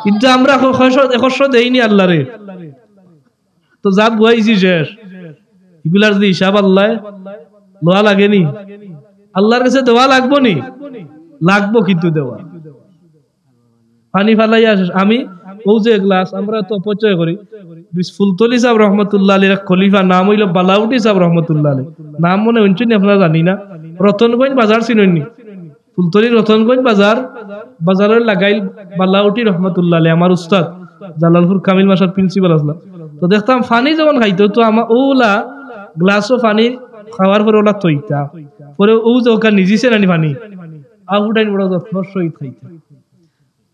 কিন্তু আমরা খ-, খয়শো, একশো দেইনি আল্লাহরে। তো যা বুয়াইছি শেষ। ইগুলার যদি হিসাব আল্লায় লওয়া লাগেনি, আল্লাহর কাছে দেওয়া লাগবো নি? লাগবো কিন্তু দেওয়া। পানি ফালাইয়া শেষ। আমি অউ যে গ্লাস, আমরা তো অপচয় করি। বিশ-, ফুলতলি সাহেব রহমতুল্লাহ আলীর এক খলিফা, নাম অইলো বালাউটি সাহেব রহমতুল্লাহ আলী। নাম মনে হুনছইন নি আপনারা, জানি না। রতনগঞ্জ বাজার চিনইন নি? ফুলতলি রতনগঞ্জ বাজার, বাজারর লাগাইল বালাউটি রহমতুল্লাহ আলী, আমার উস্তাদ, জালালপুর কামিল মাসার প্রিন্সিপাল আছলা। তো দেখতাম পানি যখন খাইতো, তো আমার অউলা গ্লাসও পানি খাওয়ার পরে অউলা থইতা। পরে অউ যে ওখান নিজিছে নানি পানি, আ ফুটাইন বড় যত্নর সহিত খাইতা।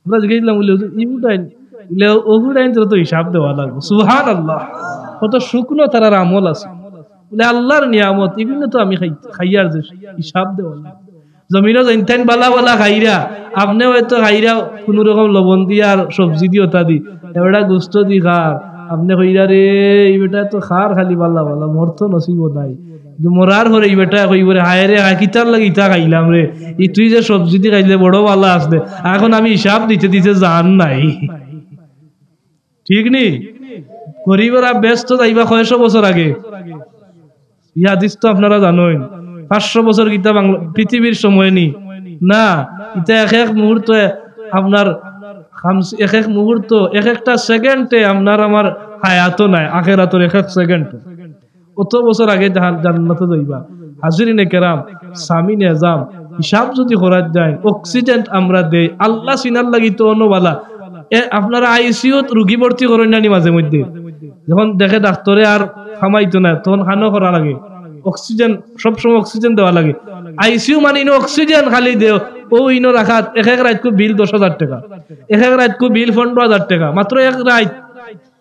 আমরা জিজ্ঞেস করলাম, বুলে, "হুজুর, ই ফুটাইন?" বুলে, "ও ফুটাইন তো, তো হিসাব দেওয়া লাগবো।" সুবহানাল্লাহ। কত শুকনো তারার আমল আছে। বুলে, "আল্লাহর নিয়ামত, ইগুইন তো আমি খাই-, খাইয়ার যে হিসাব দেওয়া লাগবো।" জমিনো যেইনতাইন বালা বালা খাইরা, আপনে হয়তো খাইরা কুনু রকম লবণ দি আর সবজি দি ওতা দি, এবড়া গোস্ত দি খার, আপনে কইরা, "রে, ই বেটা তো খার খালি বালা বালা, মোর তো নসিবও নাই।" কিন্তু মরার পরে ই বেটায় কইবো রে, "হায় রে হায়, কিতার লাগি ইতা খাইলাম রে? ই তুই যে সবজি দি খাইলে বড় বালা আছলে, এখন আমি হিসাব দিতে দিতে জান নাই।" ঠিক নি? গরিবরা বেহেস্তো যাইবা কয়শো বছর আগে। ই হাদিস তো আপনারা জানইন। পাঁচশো বছর কিতা বাংলা, পৃথিবীর সময় নি? না, ইতা এক এক মুহূর্তে আপনার খামস-, এক এক মুহূর্ত, এক একটা সেকেন্ডে আপনার আমার হায়াতও নাই, আখেরাতর এক এক সেকেন্ড। অত বছর আগে জাহান-, জান্নাতো যাইবা। হাজিরিনে কেরাম, সামিনে এজাম, হিসাব যদি করা যায়, অক্সিজেন আমরা দেই, আল্লাহ চিনার লাগি তো অনবালা। এ, আপনারা আইসিইউত রুগী ভর্তি করইন না নি মাঝে মধ্যে? যখন দেখে ডাক্তরে আর হামাইতো না, তখন খানো করা লাগে। অক্সিজেন, সবসময় অক্সিজেন দেওয়া লাগে। আইসিইউ মানে ইনো অক্সিজেন খালি দেও, অউ ইনো রাখাত এক এক রাইতকু বিল দশ হাজার টেকা, এক এক রাইতকু বিল পনরো হাজার টেকা, মাত্র এক রাইত।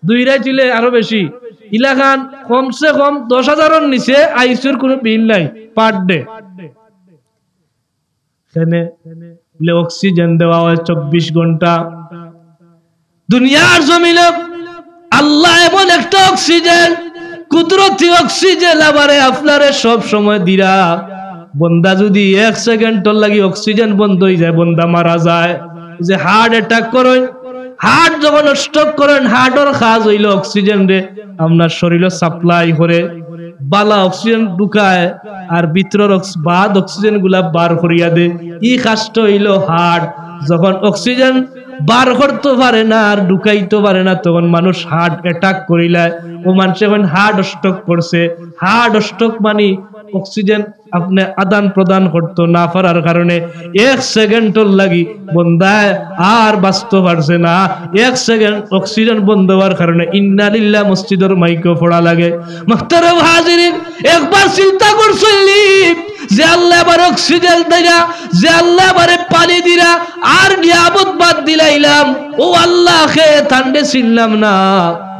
দুই রাইত অইলে আরো বেশি। ইলাখান কমসে কম দশ হাজারর নিচে আইসিইউর কুনু বিল নাই per day। কেনে? বুলে অক্সিজেন দেওয়া অয় চব্বিশ ঘন্টা। দুনিয়ার জমিনে আল্লায় এমন একটা অক্সিজেন, কুদরতি অক্সিজেন আমারে আপনারে সব সময় দিরা। বন্দা যদি এক সেকেন্ডর লাগি অক্সিজেন বন্ধ অইযায়, বন্দা মারা যায়। যে হার্ট অ্যাটাক করইন, হার্ট যখন স্ট্রোক করইন, হার্টর কাজ অইলো অক্সিজেনরে আপনার শরীলো সাপ্লাই করে, বালা অক্সিজেন ঢুকায়, আর ভিতরর অক্স-, বাদ অক্সিজেনগুলা বার করিয়া দে। ই কাজটা অইলো হার্ট। যখন অক্সিজেন বার করতো পারে না আর ঢুকাইতো পারে না, তখন মানুষ হার্ট অ্যাটাক করিলায়। অউ মানষে কইন হার্ট স্ট্রোক করছে। হার্ট স্ট্রোক মানি অক্সিজেন আপনে আদান প্রদান করতো না পারার কারণে এক সেকেন্ডর লাগি বন্দায় আর বাঁচতো পারছে না। এক সেকেন্ড অক্সিজেন বন্ধ অওয়ার কারণে ইন্না লিল্লাহ মসজিদর মাইকো পড়া লাগে। মুহতারাম হাজিরিন, একবার চিন্তা করছইন নি, যে আল্লায় আমারে অক্সিজেন দিরা, যে আল্লায় আমারে পানি দিরা, আর নিয়ামত বাদ দিলাইলাম, অউ আল্লাহ কে, তানরে চিনলাম না।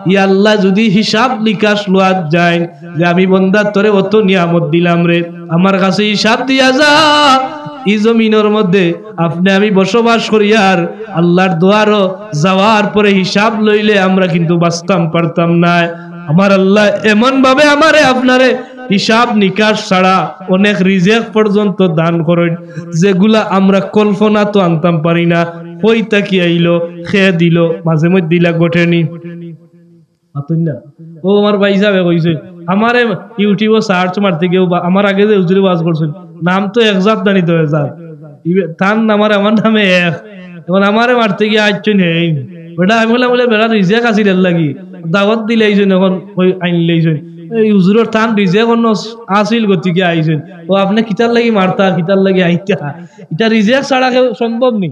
ই আল্লাহ যুদি হিসাব নিকাশ লওয়াত যায় যে আমি বন্দার তরে অত নিয়ামত দিলাম রে, আমার কাছে হিসাব দিয়া যা। ই জমিনর মধ্যে আপনে আমি বসবাস করিয়ার আল্লাহর দুয়ারো যাওয়ার পরে হিসাব লইলে আমরা কিন্তু বাঁচতাম পারতাম নায়। আমার আল্লাহ এমন ভাবে আমারে আপনারে হিসাব নিকাশ ছাড়া অনেক রিজেক পর্যন্ত দান করইন, যেগুলা আমরা কল্পনাত আনতাম পারি না। কই থাকি আইলো, কে দিলো, মাঝে মধ্যে ইলা ঘটেনি। মাতইন না। ও আমার ভাইসাবে কইছে, আমারে YouTube-ও search মারতে গিয়া বা আমার আগে যে হুজুরে ওয়াজ করছইন, নাম তো এক জাত নানি তো এক জাত। ইবে-, তান নাম আর আমার নামে এক। এখন আমারে মারতে গিয়া আইছইন হেইন। বেটা আমি বললাম, বলে, "বেটা রিজেক আছিল এর লাগি। দাওয়াত দিলাইছইন, এখন ওই আইনলাইছইন।" এই হুজুরর তান রিজেক অন্য আছিল গতিকে আইছইন। ও আপনে কিতার লাগি মারতা, কিতার লাগি আইতা? ইটা রিজেক ছাড়া কেউ সম্ভব নি।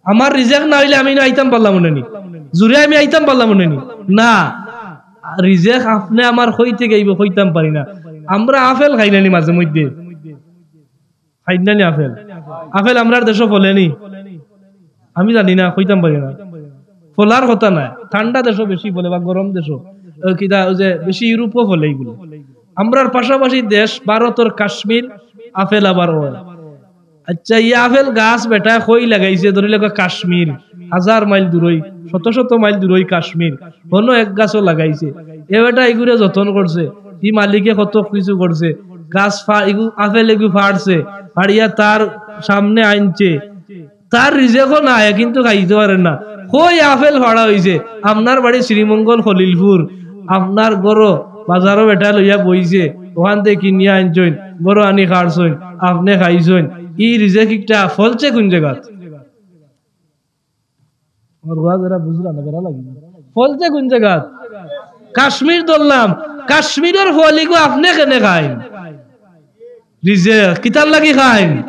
আমার রিজেক না অইলে আমি না আইতাম পারলাম মনে নি। জুরে আমি আইতাম পারলাম মনে নি। না, রিজেক আপনে আমার কই থাকি আইবো কইতাম পারি না। আমরা আপেল খাই না নি মাঝে মধ্যে? খাই না নি আপেল? আপেল আমরার দেশো ফলে নি? আমি জানি না, কইতাম পারি না। ফলার কথা নায়, ঠান্ডা দেশো বেশি ফলে বা গরম দেশো। ও কিতা, ওই যে বেশি ইউরোপও ফলে ইগুলা। আমরার পাশাপাশি দেশ ভারতর কাশ্মীর আপেল আবার অয়। আচ্ছা, ই আপেল গাছ বেটায় কই লাগাইছে? ধরি লেখো কাশ্মীর, হাজার মাইল দূরই, শত শত মাইল দূরই কাশ্মীর, হনো এক গাছও লাগাইছে। এ বেটা ইগুরে যতন করছে, ই মালিকে কত কিছু করছে, গাছ ফা-, ইগু, আপেল ইগু ফাড়ছে, ফাড়িয়া তার সামনে আনছে, তার রিজেকও নাই, কিন্তু খাইতে পারে না। কই আপেল ফাড়া অইছে? আপনার বাড়ি শ্রীমঙ্গল খলিলপুর, আপনার ঘরো বাজারো বেটা লইয়া বইছে, ওখান থাকি কিনিয়া আনছইন, ঘরো আনি খাড়ছইন, আপনে খাইছইন। ই রিজেক ইকটা ফলছে কুন জাগাত? আমার ওয়াজ এরা বুঝরা না, বেড়া লাগি। ফলছে কুন জাগাত? কাশ্মীর ধরলাম, কাশ্মীরর ফল ইগু আপনে কেনে খাইন? রিজেক। কিতার লাগি খাইন?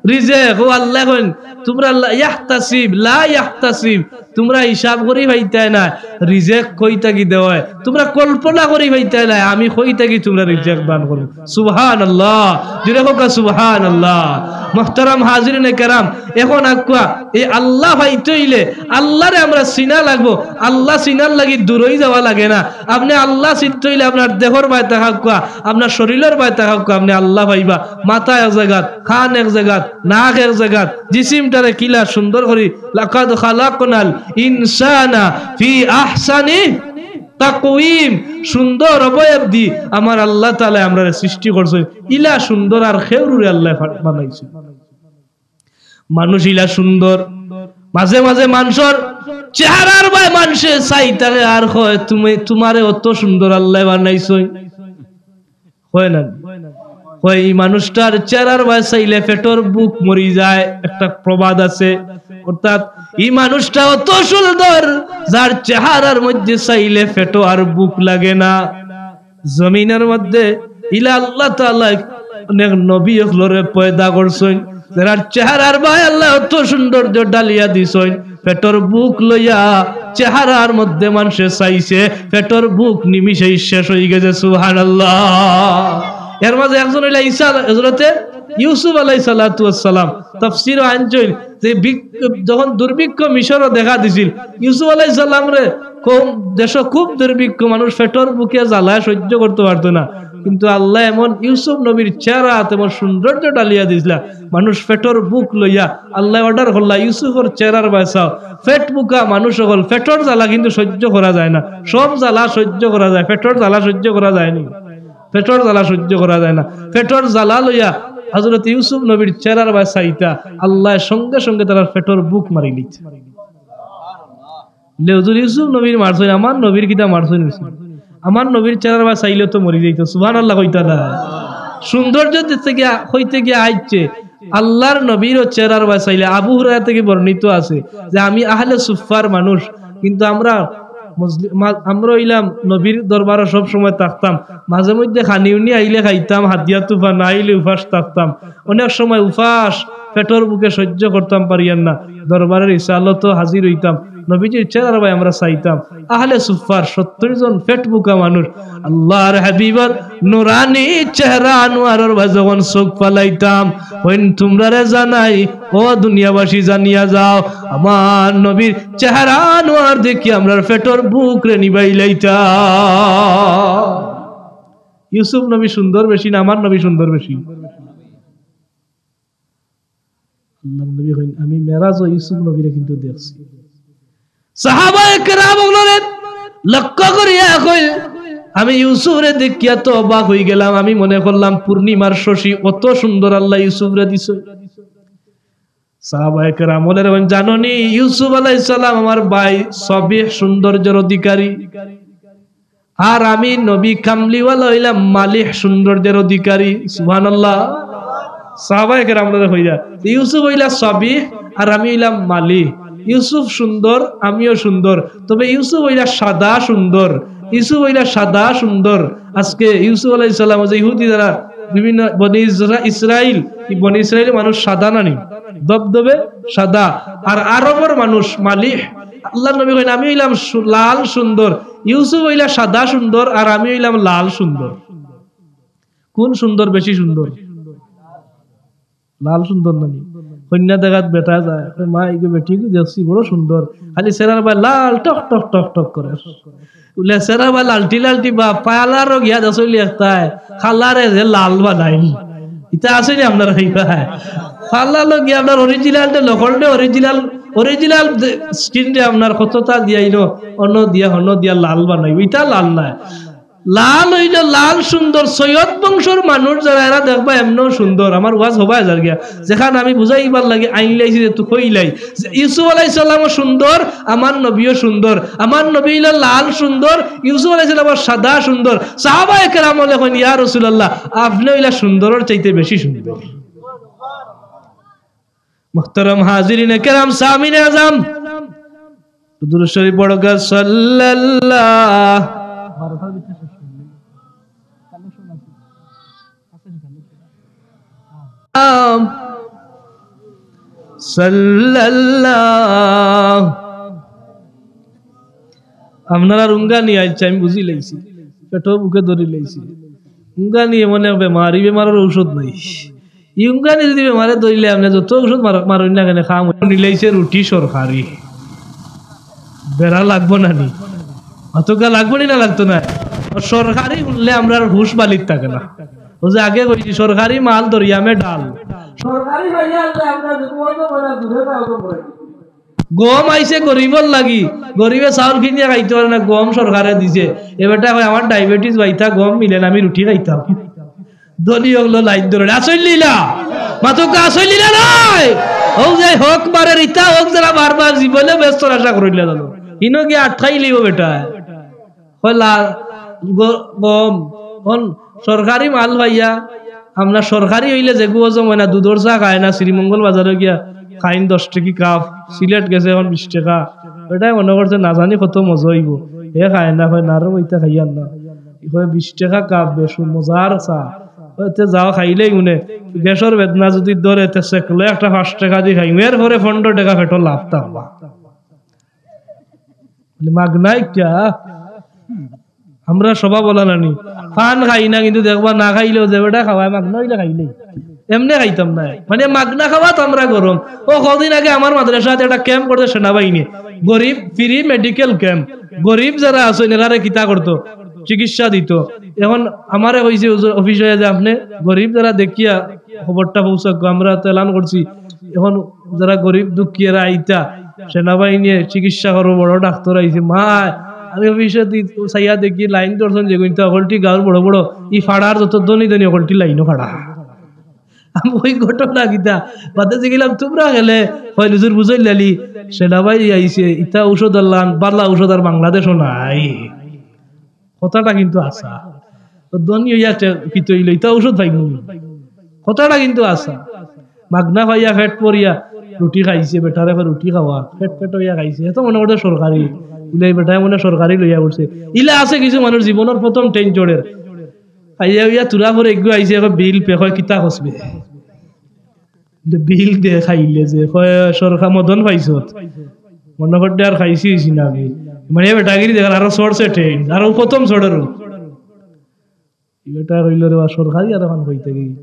রিজেক। ও আল্লায় কইন, তুমরা লা ইয়াহতাসিব, লা ইয়াহতাসিব, তুমরা হিসাব করি পাইতায় না, রিজেক কই থাকি দেওয়া অয়, তুমরা কল্পনা করি পাইতায় না, আমি কই থাকি তুমরারে রিজেক দান করমু। সুবহানাল্লাহ। জুরে কউক্কা সুবহানাল্লাহ। মুহতারাম হাজিরিনে কেরাম, এখন আউক্কা, এই আল্লাহ পাইতে অইলে আল্লারে আমরা চিনা লাগবো। আল্লাহ চিনার লাগি দূরই যাওয়া লাগে না। আপনে আল্লাহ চিনতে অইলে আপনার দেহর বায় থাকউক্কা, আপনার শরীলর বায় থাকউক্কা, আপনে আল্লাহ পাইবা। মাথা এক জাগাত, কান এক জাগাত, নাক এক জাগাত, জিসিমটারে কিলা সুন্দর করি, লাকাদ খালাকনাল ইনসানা ফি আহসানি তাকওয়িম, সুন্দর অবয়ব দি আমার আল্লাহ তাআলায় আমরারে সৃষ্টি করছইন। ইলা সুন্দর আর কেউরুরে আল্লায় ফা-, বানাইছইন। মানুষ ইলা সুন্দর। মাঝে মাঝে মানষর চেহারার বায় মানষে চাই থাকে আর কয়, "তুমি, তুমারে অত সুন্দর আল্লায় বানাইছইন।" কয় না? কয়, "ই মানুষটার চেহারার বায় চাইলে পেটর ভুক মরি যায়।" একটা প্রবাদ আছে, অর্থাৎ ই মানুষটা অত সুন্দর, যার চেহারার মধ্যে চাইলে পেটো আর ভুক লাগে না। জমিনর মধ্যে ইলা আল্লাহ তাআলায় অনেক নবী অকলরে পয়দা করছইন, যারার চেহারার বায় আল্লায় অত সৌন্দর্য ঢালিয়া দিছইন, পেটর ভুক লইয়া চেহারার মধ্যে মানষে চাইছে, পেটর ভুক নিমিষেই শেষ অইগেছে। সুবহানাল্লাহ। এর মাঝে একজন অইলা ঈসা, হযরতে ইউসুফ আলাইহিস সালাতু ওয়াস সালাম। তাফসীরো আনছইন যে ভিক-, যখন দুর্ভিক্ষ মিশরো দেখা দিছিল, ইউসুফ আলাইহিস সালামরে কওম, দেশো খুব দুর্ভিক্ষ, মানুষ পেটর ভুকে জ্বালায় সহ্য করতে পারতো না, কিন্তু আল্লায় এমন ইউসুফ নবীর চেহারাত এমন সৌন্দর্য ঢালিয়া দিছলা, মানুষ পেটর ভুক লইয়া আল্লায় order করলা, "ইউসুফর চেহারার বায় চাও।" পেট ভুকা মানুষ অকল, পেটর জ্বালা কিন্তু সহ্য করা যায় না, সব জ্বালা সহ্য করা যায়, পেটর জ্বালা সহ্য করা যায়নি, পেটর জ্বালা সহ্য করা যায় না। পেটর জ্বালা লইয়া হযরত ইউসুফ নবীর চেহারার বায় চাইতা, আল্লায় সঙ্গে সঙ্গে তারার পেটর ভুক মারিলিতা। লে হুজুর, ইউসুফ নবীর মারছইন, আমার নবীর কিতা মারছইন হুজুর? আমার নবীর চেহারার বায় চাইলে তো মরি যাইতো। সুবহানাল্লাহ কইতা না? সৌন্দর্য দিতে গিয়া, কইতে গিয়া আইছে, আল্লাহর নবীরও চেহারার বায় চাইলে। আবু হুরায়রা থাকি বর্ণিত আছে যে, "আমি আহলে সুফফার মানুষ, কিন্তু আমরা মুসলিম, মা-, আমরা অইলাম নবীর দরবারো সব সময় থাকতাম, মাঝে মধ্যে খানি উনি আইলে খাইতাম, হাদিয়া তুফা না আইলে উপাস থাকতাম, অনেক সময় উপাস, পেটর ভুকে সহ্য করতাম পারিয়ার না, দরবারর রিসালতো হাজির অইতাম।" নবীজির চেহারার বায় আমরা চাইতাম। আহলে সুফার সত্তর জন পেট ভুকা মানুষ আল্লাহর হাবিবর নুরানি চেহারা আনোয়ারর বায় যখন চোখ ফালাইতাম, কইন, তুমরারে জানাই, ও দুনিয়াবাসী, জানিয়া যাও, আমার নবীর চেহারা আনোয়ার দেখি আমরার পেটর ভুকরে নিবাই লাইতা। ইউসুফ নবী সুন্দর বেশি না আমার নবী সুন্দর বেশি? আল্লাহর নবী কইন, আমি মেরাজো ইউসুফ নবীরে কিন্তু দেখছি। সাহাবায়ে কেরাম অকলরে লক্ষ্য করিয়া কইন, আমি ইউসুফরে দেখিয়া তো অবাক অইগেলাম, আমি মনে করলাম পূর্ণিমার শশী, অত সুন্দর আল্লায় ইউসুফরে দিছে। সাহাবায়ে কেরাম অকলরে কইন, জানো নি, ইউসুফ আলাইহিস সালাম আমার ভাই, সবিহ সৌন্দর্যর অধিকারী, আর আমি নবী কামলিওয়ালা অইলাম মালিহ সৌন্দর্যর অধিকারী। সুবহানাল্লাহ। সাহাবায়ে কেরাম অকলরে কইরা, ইউসুফ অইলা সবিহ আর আমি অইলাম মালিহ। ইউসুফ সুন্দর, আমিও সুন্দর, তবে ইউসুফ অইলা সাদা সুন্দর। ইউসুফ অইলা সাদা সুন্দর। আজকে ইউসুফ আলাইহিস সালাম, যে ইহুদি যারা, বিভিন্ন বনি ইসরা-, ইসরাইল, এই বনি ইসরাইলের মানুষ সাদা নানি, ধবধবে সাদা। আর আরবর মানুষ মালিহ। আল্লাহর নবী কইন, আমি অইলাম সু-, লাল সুন্দর, ইউসুফ অইলা সাদা সুন্দর, আর আমি অইলাম লাল সুন্দর। কোন সুন্দর বেশি সুন্দর? লাল সুন্দর নানি? কইন্যা দেখাত বেটা যায়, কয়, মা, ইগু বেটিগু দেখছি বড় সুন্দর, খালি চেহারার বায় লাল টক টক টক টক করে। বুলে, চেহারার বায় লালটি লালটি বা পার্লারো গিয়া দেখছইন নি একটায়, কালারে যে লাল বানাইল। ইতা আছে নি আপনার ভাইবা? পার্লারো গিয়া আপনার অরিজিনালটা, নকলটা অরিজিনাল, অরিজিনাল স্কিনটা আপনার কততা দিয়া ইনো অন্য দিয়া, অন্য দিয়া লাল বানাইব, ইতা লাল নায়। লাল অইলো লাল সুন্দর, সৈয়দ বংশর মানুষ যারা, এরা দেখবা এমনেও সুন্দর। আমার ওয়াজ হবায় যার গিয়া, যেখান আমি বুঝাইবার লাগি আইন লাইছি যে তুই কইলাই যে ইউসুফ আলাইহিস সালামও সুন্দর, আমার নবীও সুন্দর। আমার নবী অইলা লাল সুন্দর, ইউসুফ আলাইহিস সালাম সাদা সুন্দর। সাহাবায়ে কেরাম অকলে কইন, ইয়া রাসূলুল্লাহ, আপনে অইলা সুন্দরর চাইতে বেশি সুন্দর। মুহতারাম হাজিরিনে কেরাম, সামিনে আজম, দুরূদ শরীফ পড়ো গা, সাল্লাল্লাহ। সাল্লাল্লাহ। আপনারার উঙ্গানি আইছে, আমি বুঝি লাইছি, পেটো বুকে ধরি লাইছি। উঙ্গানি এমন এক বেমার, ই বেমারর ঔষধ নাই। ই উঙ্গানি যদি বেমারে ধরিলে আপনে যত ঔষধ মার-, মারইন না কেনে, কাম অইবো। নিলাইছে রুটি সরকারি, বেড়া লাগবো না নি? অতকা লাগবো নি না লাগতো না? ও সরকারি হুনলে আমরার হুশ বালিত থাকে না। ও যে আগে কইছি, সরকারি মাল দরিয়ামে ডাল। সরকারি মাল আনলে আমরা যে কোনো বড় দূরে না, অত বড়। গম আইছে গরিবর লাগি, গরিবে চাউল কিনিয়া খাইতো পারে না, গম সরকারে দিছে। এ বেটায় কয়, আমার ডায়াবেটিস বাইতা, গম মিলে না, আমি রুটি খাইতাম। ধনী অকলো লাইন ধরইন, আছইন নি ইলা? মাতউক্কা, আছইন নি ইলা নায়? অউ যে হক মারের ইতা, হক যারা বারবার জীবনে বেহেস্তর আশা করইন না জানো। ইনো গিয়া আটকাইলিবো বেটায়। কয় লা-, গ-, গম, অখন সরকারি মাল পাইয়া, আমরা সরকারি অইলে যেগু হজম অয় না, দুধর চা খায় না, শ্রীমঙ্গল বাজারো গিয়া খাইন দশ টেকি কাপ, সিলেট গেছে অখন বিশ টেকা। বেটায় মনো করছে না জানি কত মজা অইবো, হে খায় না, কয় না রে, ইতা খাইয়ার না। ই কয় বিশ টেকা কাপ, বেশ মজার চা। কয় তে যাও খাইলেই মনে, গ্যাসর বেদনা যদি ধরে, তে সেকলে একটা পাঁচ টেকা দি খাইমু, এরপরে পনরো টেকা পেটো লাভ থাকবা। বলে, মাগনা ইটা? আমরা স্বভাব অলা নানি, পান খাই না, কিন্তু দেখবা না খাইলেও যে বেটায় খাওয়ায়, মাগনা অইলে খাইলেই। এমনে খাইতাম না, মানে মাগনা খাওয়াত আমরা গরম। ও কদিন আগে আমার মাদ্রাসাত একটা ক্যাম্প করছে সেনাবাহিনীয়ে, গরিব ফ্রি মেডিকেল ক্যাম্প। গরিব যারা আছইন এরারে কিতা করতো, চিকিৎসা দিতো। অখন আমারে কইছে হুজুর অফিসো যে আপনে গরিব যারা দেখিয়া খবরটা পৌঁছাউক, আমরা তো এলান করছি। অখন যারা গরিব দুঃখী এরা আইতা, সেনাবাহিনীয়ে চিকিৎসা করবো, বড় ডাক্তর আইছে। মা, আমি অফিসো দি-, চাইয়া দেখি লাইন ধরছইন যেগুইনতা, হকলটি গাউর বড় বড়, ই ফাড়ার যত ধনী ধনী হকলটি লাইনো খাড়া। আমি ওই ঘটনা কিতা, বাদে জিগাইলাম, তুমরা গেলে, কয় হুজুর বুঝইলালি, সেনাবাহিনী আইছে, ইতা ঔষধ আনলাম, বালা ঔষধ আর বাংলাদেশো নাই। কথাটা কিন্তু হাছা। তো ধনী অইয়া তে-, কিতা অইলো, ইতা ঔষধ পাইমু নি? কথাটা কিন্তু হাছা। মাগনা পাইয়া পেট ভরিয়া রুটি খাইছে, বেটারে কয় রুটি খাওয়া, পেট পেট অইয়া খাইছে। এ তো মনে করছে সরকারি, বুলে ই বেটায় মনে সরকারি লইয়া উঠছে। ইলা আছে কিছু মানুষ জীবনর প্রথম ট্রেন চড়ের। খাইয়া অইয়া তুরা পরে এগু আইছে, কয় বিল পে, কয় কিতা খসবে? বিল দে খাইলে যে, কয় সরকার মদন পাইছত। মনো করতে আর খাইছি হইছি না আমি। মানে, বেটাগিরি দেখার আরো চড়ছে ট্রেন, আরো প্রথম চড়েরও। এই বেটা কইল, "রে বা, সরকারি আর এখন কইতে গেই।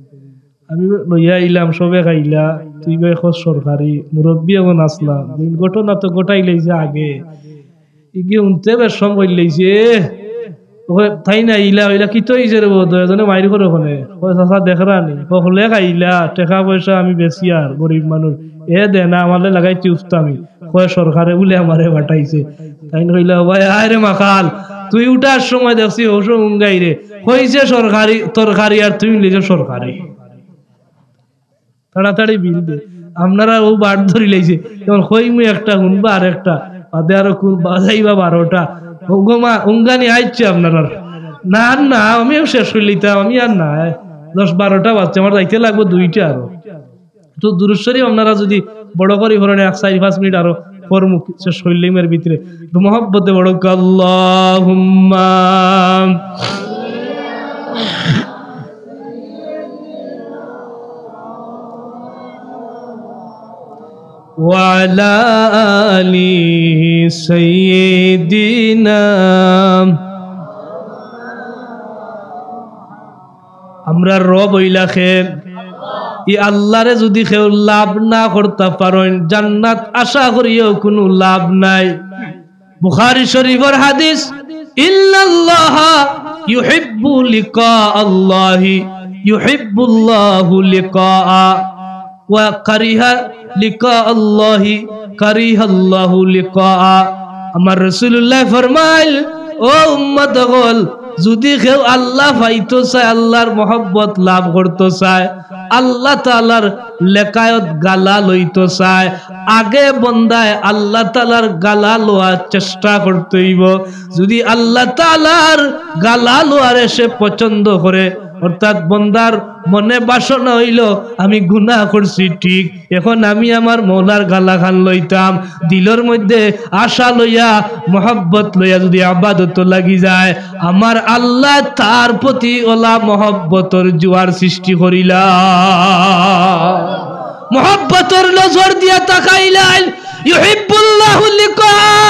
আমি লইয়া আইলাম, সবে খাইলা, তুই ভাই খোঁজ সরকারি, মুরব্বী এখন আসলাম। ঘটনা তো ঘটাইলাইছে আগে।" ইগে উনতে বেশ সময় লইছে। ওই তাই না, ইলা, ইলা কিতা অইছে রে বা, দুইজনে মাইর করে ওখানে। কয়, "চাচা, দেখরা নি? হকলে খাইলা, টেকা পয়সা আমি বেশি আর গরিব মানুষ। এ দে না, আমারে লাগাইতে উফতামি।" কয়, "সরকারে বুলে আমারে পাঠাইছে।" তাইন কইলা, "ভাই, আয় রে মাখাল, তুই উঠার সময় দেখছি হৌসো উঙ্গাই রে। কইছে সরকারি তরকারি আর তুই লইছ সরকারি।" তাড়াতাড়ি বিল দে। আপনারা ও বাট ধরি লাইছে। এখন কইমু একটা, হুনবা আর একটা। বাদে আরো কোন বাজাইবা বারোটা। উঙ্গমা, উঙ্গানি আইছে আপনারার। না, না, আমিও শেষ করি লিতাম, আমি আর না। দশ বারোটা বাজছে, আমার যাইতে লাগবো দুইটা আরো। তো দুরূদ শরীফ আপনারা যদি বড় করি পড়েন, এক চাইর পাঁচ মিনিট আরো পড়মু, শেষ করলাম এর ভিতরে। একটু মহব্বতে বড়, আল্লাহুম্মা ওয়া আলা আলি সাইয়্যিদিনা। আমরার রব অইলা কে? ই আল্লারে যুদি কেউ লাভ না করতা পারইন, জান্নাত আশা করিও কুনু লাভ নাই। বুখারী শরীফর হাদিস, "ইন্নাল্লাহা ইউহিব্বু লিকা আল্লাহি, ইউহিব্বুল্লাহু লিকা, ওয়া কারিহা লিকা আল্লাহি, কারিহাল্লাহু লিকা।" আমার রাসূলুল্লাহ ফরমাইল, "ও উম্মত অকল, যুদি কেউ আল্লাহ পাইতো চায়, আল্লার মহব্বত লাভ করতো চায়, আল্লাহ তাআলার লেকায়ত গালা লইতো চায়, আগে বন্দায় আল্লাহ তাআলার গালা লওয়ার চেষ্টা করতে অইবো। যুদি আল্লাহ তাআলার গালা লওয়ারে সে পছন্দ করে, অর্থাৎ বন্দার মনে বাসনা অইলো, আমি গুনাহ করছি ঠিক, এখন আমি আমার মৌলার গালাখান লইতাম, দিলর মধ্যে আশা লইয়া, মহব্বত লইয়া যুদি আবাদতো লাগি যায়, আমার আল্লাহ তার প্রতি ওলা মহব্বতর জোয়ার সৃষ্টি করিলা, মহব্বতর নজর দিয়া তাকাইলাইল।" ইউহিব্বুল্লাহু লিকা।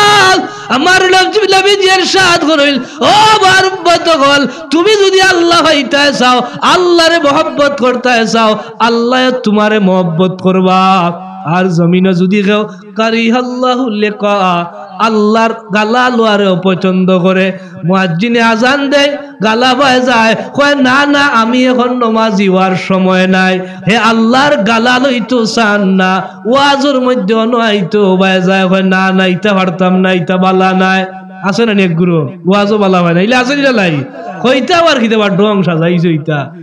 আমার নবী, নবীজি ইরশাদ করইল, "ও আমার উম্মত অকল, তুমি যুদি আল্লাহ পাইতায় চাও, আল্লারে মহব্বত করতায় চাও, আল্লায় তুমারে মহব্বত করবা।" আর জমিনো যুদি কেউ কারিহাল্লাহু লিকা, আল্লার গালা লওয়ারে অপছন্দ করে, মুয়াজ্জিনে আজান দেয়, গালা বায় যায়, কয়, "না, না, আমি এখন নমাজি অওয়ার সময় নাই।" হে আল্লার গালা লইতো চান না, ওয়াজর মধ্যে অনো আইতো বায় যায়, কয়, "না, না, ইতা পারতাম না, ইতা বালা নায়।" আছে না নি এক গুরু? ওয়াজও বালা অয় না, ইলা আছে নি লাই? কইতা আবার কিতা বা ঢং সাজাইছে ইতা।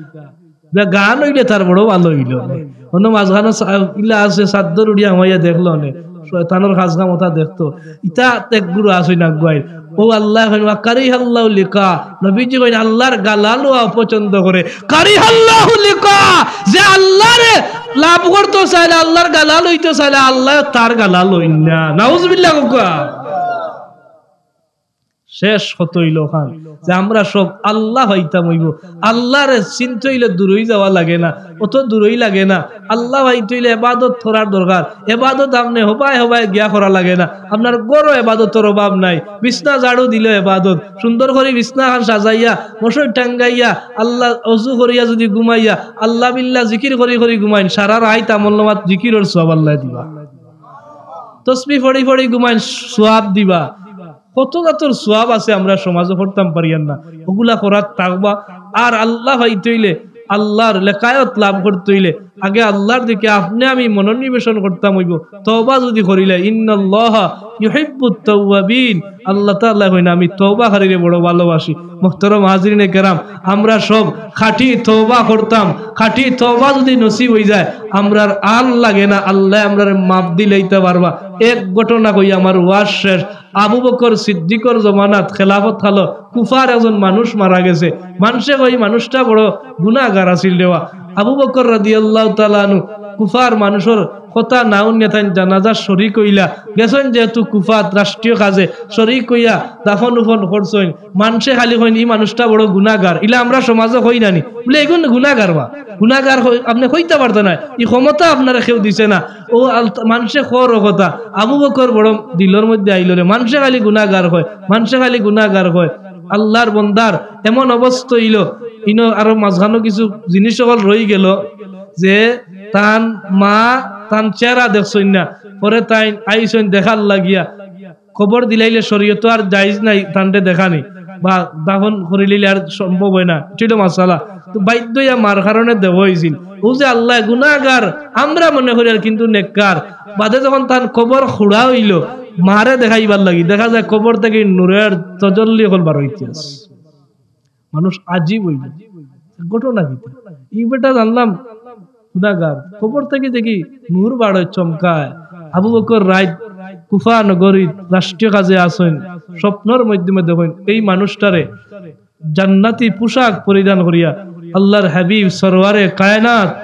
যে গান অইলে তার বড় ভালা অইলো। অন্য মাঝখানো সা-, ইলা আছে, চাদ্দর উড়িয়া হামাইয়া দেখলো নে। শয়তানর খাজগা মতা দেখতো। ইতা এক গুরু আছে না গুয়াই। ও আল্লায় কইন, "ওয়া কারিহাল্লাহু লিকা।" নবীজি কইন, "আল্লার গালা লওয়া অপছন্দ করে।" কারিহাল্লাহু লিকা। যে আল্লারে লাভ করতো চাইলে, আল্লার গালা লইতো চাইলে, আল্লায় তার গালা লইন না। নাউজুবিল্লাহ কউক্কা। শেষ কথা অইলো অখান যে আমরা সব আল্লাহ পাইতাম অইবো। আল্লারে চিনতে অইলে দূরই যাওয়া লাগে না, অত দূরই লাগে না। আল্লাহ পাইতে অইলে এবাদত করার দরকার। এবাদত আপনে হবায় হবায় গিয়া করা লাগে না। আপনার ঘরো এবাদতর অভাব নাই, বিছনা ঝাড়ু দিলো এবাদত, সুন্দর করি বিছনাখান সাজাইয়া, মশারি টাঙ্গাইয়া, আল্লাহ অজু করিয়া যুদি ঘুমাইয়া, আল্লাহ বিল্লাহ জিকির করি করি ঘুমাইন, সারা রাইত আমলনামাত জিকিরর সওয়াব আল্লায় দিবা। তসবি পড়ি পড়ি ঘুমাইন, সওয়াব দিবা। কত জাতর সওয়াব আছে, আমরা সমাজো করতাম পারিয়ার না, অগুলা করাত থাকবা। আর আল্লাহ পাইতে অইলে, আল্লার লেকায়ত লাভ করতে অইলে, আগে আল্লার দিকে আপনে আমি মনোনিবেশন করতাম অইবো। তওবা যুদি করিলে, ইন্নাল্লাহা ইউহিব্বুত তাওয়াবিন, আল্লাহ তাআলায় কইন, "আমি তওবাকারীরে বড় ভালোবাসি।" মুহতারাম হাজিরিনে কেরাম, আমরা সব খাঁটি তওবা করতাম, খাঁটি তওবা যুদি নসিব অইযায়, আমরার আর লাগে না, আল্লায় আমরারে মাফ দিলাইতা পারবা। এক ঘটনা কই, আমার ওয়াজ শেষ। আবু বকর সিদ্দিকর জমানাত খেলাফত কালো কুফার একজন মানুষ মারা গেছে। মানষে কয়, "ই মানুষটা বড় গুনাগার আছিল রেবা।" আবু বকর রাদিয়াল্লাহু তাআলা আনহু কুফার মানুষর কথা না হুনিয়া তাইন জানাজার শরিক অইলা। গেছইন যেহেতু কুফাত রাষ্ট্রীয় কাজে, শরিক অইয়া দাফন উফন করছইন। মানষে খালি কইন, "ই মানুষটা বড় গুনাগার।" ইলা আমরা সমাজো কই না নি? বুলে, "এগুন গুনাগার বা।" গুনাগার কই-, আপনে কইতা পারতা নায়, ই ক্ষমতা আপনারে কেউ দিছে না। অউ আল-, মানষে কর অ কথা, আবু বকর বড় দিলর মধ্যে আইলো রে, মানষে খালি গুনাগার কয়, মানষে খালি গুনাগার কয়। আল্লার বন্দার এমন অবস্থা অইলো, ইনো আরো মাঝখানো কিছু জিনিস অকল রইগেলো, যে তান মা তান চেহারা দেখছইন না, পরে তাইন আইছইন দেখার লাগিয়া। কবর দিলাইলে শরিয়তো আর জায়েজ নাই তানরে দেখানি, বা দাফন করিলাইলে আর সম্ভব অয় না, ইটা অইলো মাসালা। তো বাধ্য অইয়া মার কারণে দেওয়া অইছিল। অউ যে আল্লায় গুনাগার, আমরা মনে করি আর কিন্তু নেককার। বাদে যখন তান কবর খুড়া অইলো, মারে দেখাইবার লাগি, দেখা যায় কবর থাকি নূরের তজল্লি অকল বার অইতে আছে। মানুষ আজীব অইলো। ঘটনা কিতা? ই বেটা জানলাম গুনাগার, কবর থাকি দেখি নূর বারয়, চমকায়। আবু বকর রাইত কুফা নগরীত রাষ্ট্রীয় কাজে আছইন, স্বপ্নর মাধ্যমে দেখইন এই মানুষটারে জান্নাতি পোশাক পরিধান করিয়া আল্লার হাবিব সরওয়ারে কায়নাত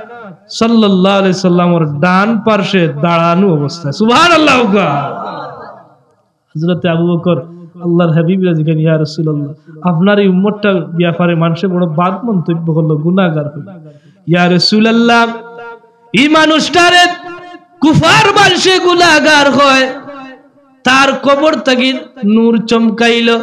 সাল্লাল্লাহু আলাইহি সাল্লামর ডান পার্শ্বে দাঁড়ানো অবস্থায়। সুবহানাল্লাহ। হযরতে আবু বকর আল্লার হাবিবরে জিগাইন, "ইয়া রাসূলুল্লাহ, আপনার ই উম্মতটার ব্যাপারে মানষে বড় বাদ মন্তব্য করলো, গুনাগার কইলো।" "ইয়া রাসূলুল্লাহ, ই মানুষটারে কুফার মানষে গুনাগার কয়, তার কবর থাকি নূর চমকাইলো,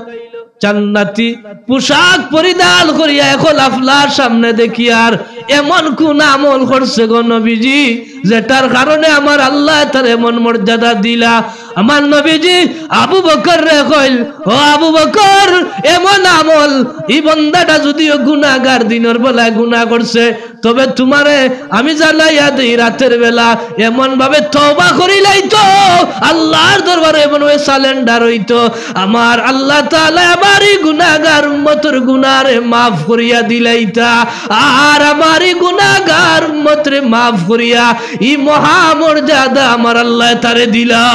জান্নাতি পোশাক পরিধান করিয়া এখন আপনার সামনে দেখিয়ার এমন কুন আমল করছে গো নবীজি, যেটার কারণে আমার আল্লায় তারে এমন মর্যাদা দিলা?" আমার নবীজি আবু বকররে কইল, "ও আবু বকর, এমন আমল, ই বন্দাটা যদিও গুনাগার, দিনর বেলায় গুনা করছে, তবে তুমারে আমি জানাইয়া দেই, রাতের বেলা এমন ভাবে তওবা করিলাইতো, আল্লার দরবারে এমন ভাবে surrender অইতো, আমার আল্লাহ তাআলায় আমার ই গুনাগার উম্মতর গুনারে মাফ করিয়া দিলাইতা, আর আমার ই গুনাগার উম্মতরে মাফ করিয়া ই মহা মর্যাদা আমার আল্লায় তারে দিলা।"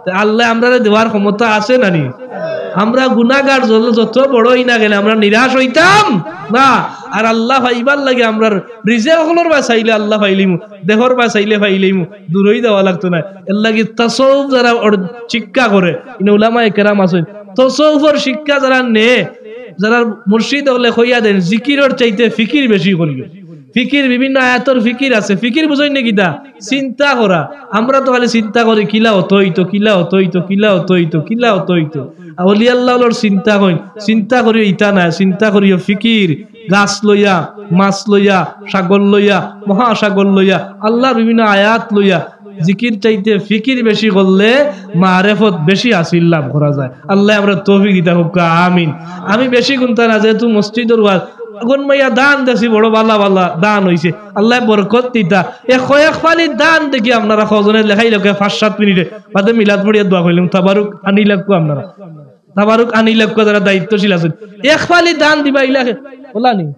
তে আল্লায় আমরারে দেওয়ার ক্ষমতা আছে না নি? আমরা গুনাগার যত, যত বড় অই না কেনে, আমরা নিরাশ অইতাম না। আর আল্লাহ পাইবার লাগি আমরার রিজেক অকলর বায় চাইলে আল্লাহ পাইলিমু, দেহর বায় চাইলে পাইলিমু, দূরই যাওয়া লাগতো নায়। এরলাগি তাসাউফ যারা অর-, শিক্ষা করে, ইনো উলামায়ে কেরাম আছইন, তাসাউফর শিক্ষা যারা নে, যারা মুর্শিদ অকলে কইয়া দেন, জিকিরর চাইতে ফিকির বেশি করিও। ফিকির, বিভিন্ন আয়াতর ফিকির আছে। ফিকির বুঝইন নি কিতা? চিন্তা করা। আমরা তো খালি চিন্তা করি, কিলা অতো অইতো, কিলা অতো অইতো, কিলা অতো অইতো, কিলা অতো অইতো। আউলিয়া আল্লাহ অকলর চিন্তা কইন, চিন্তা করিও ইতা নায়, চিন্তা করিও ফিকির, গাছ লইয়া, মাছ লইয়া, সাগর লইয়া, মহাসাগর লইয়া, আল্লাহর বিভিন্ন আয়াত লইয়া। জিকির চাইতে ফিকির বেশি করলে মারেফত বেশি হাসিল লাভ করা যায়। আল্লায় আমরারে তৌফিক দিতা হউক্কা, আমিন। আমি বেশি গুনতা না, যেহেতু মসজিদর ওয়াজ, গুনমাইয়া দান দেখছি, বড় বালা বালা দান অইছে, আল্লায় বরকত দিতা। এ কয়েক ফালি দান দেখি আপনারা কয়জনে লেখাইলাউক্কা পাঁচ সাত মিনিটে, বাদে মিলাদ পড়িয়া দোয়া করিলিমু, তাবারুক আনিলাউক্কা আপনারা, তাবারুক আনিলাউক্কা যারা দায়িত্বশীল আছইন, এক ফালি দান দিবা ইলা কে-, ওলা নি?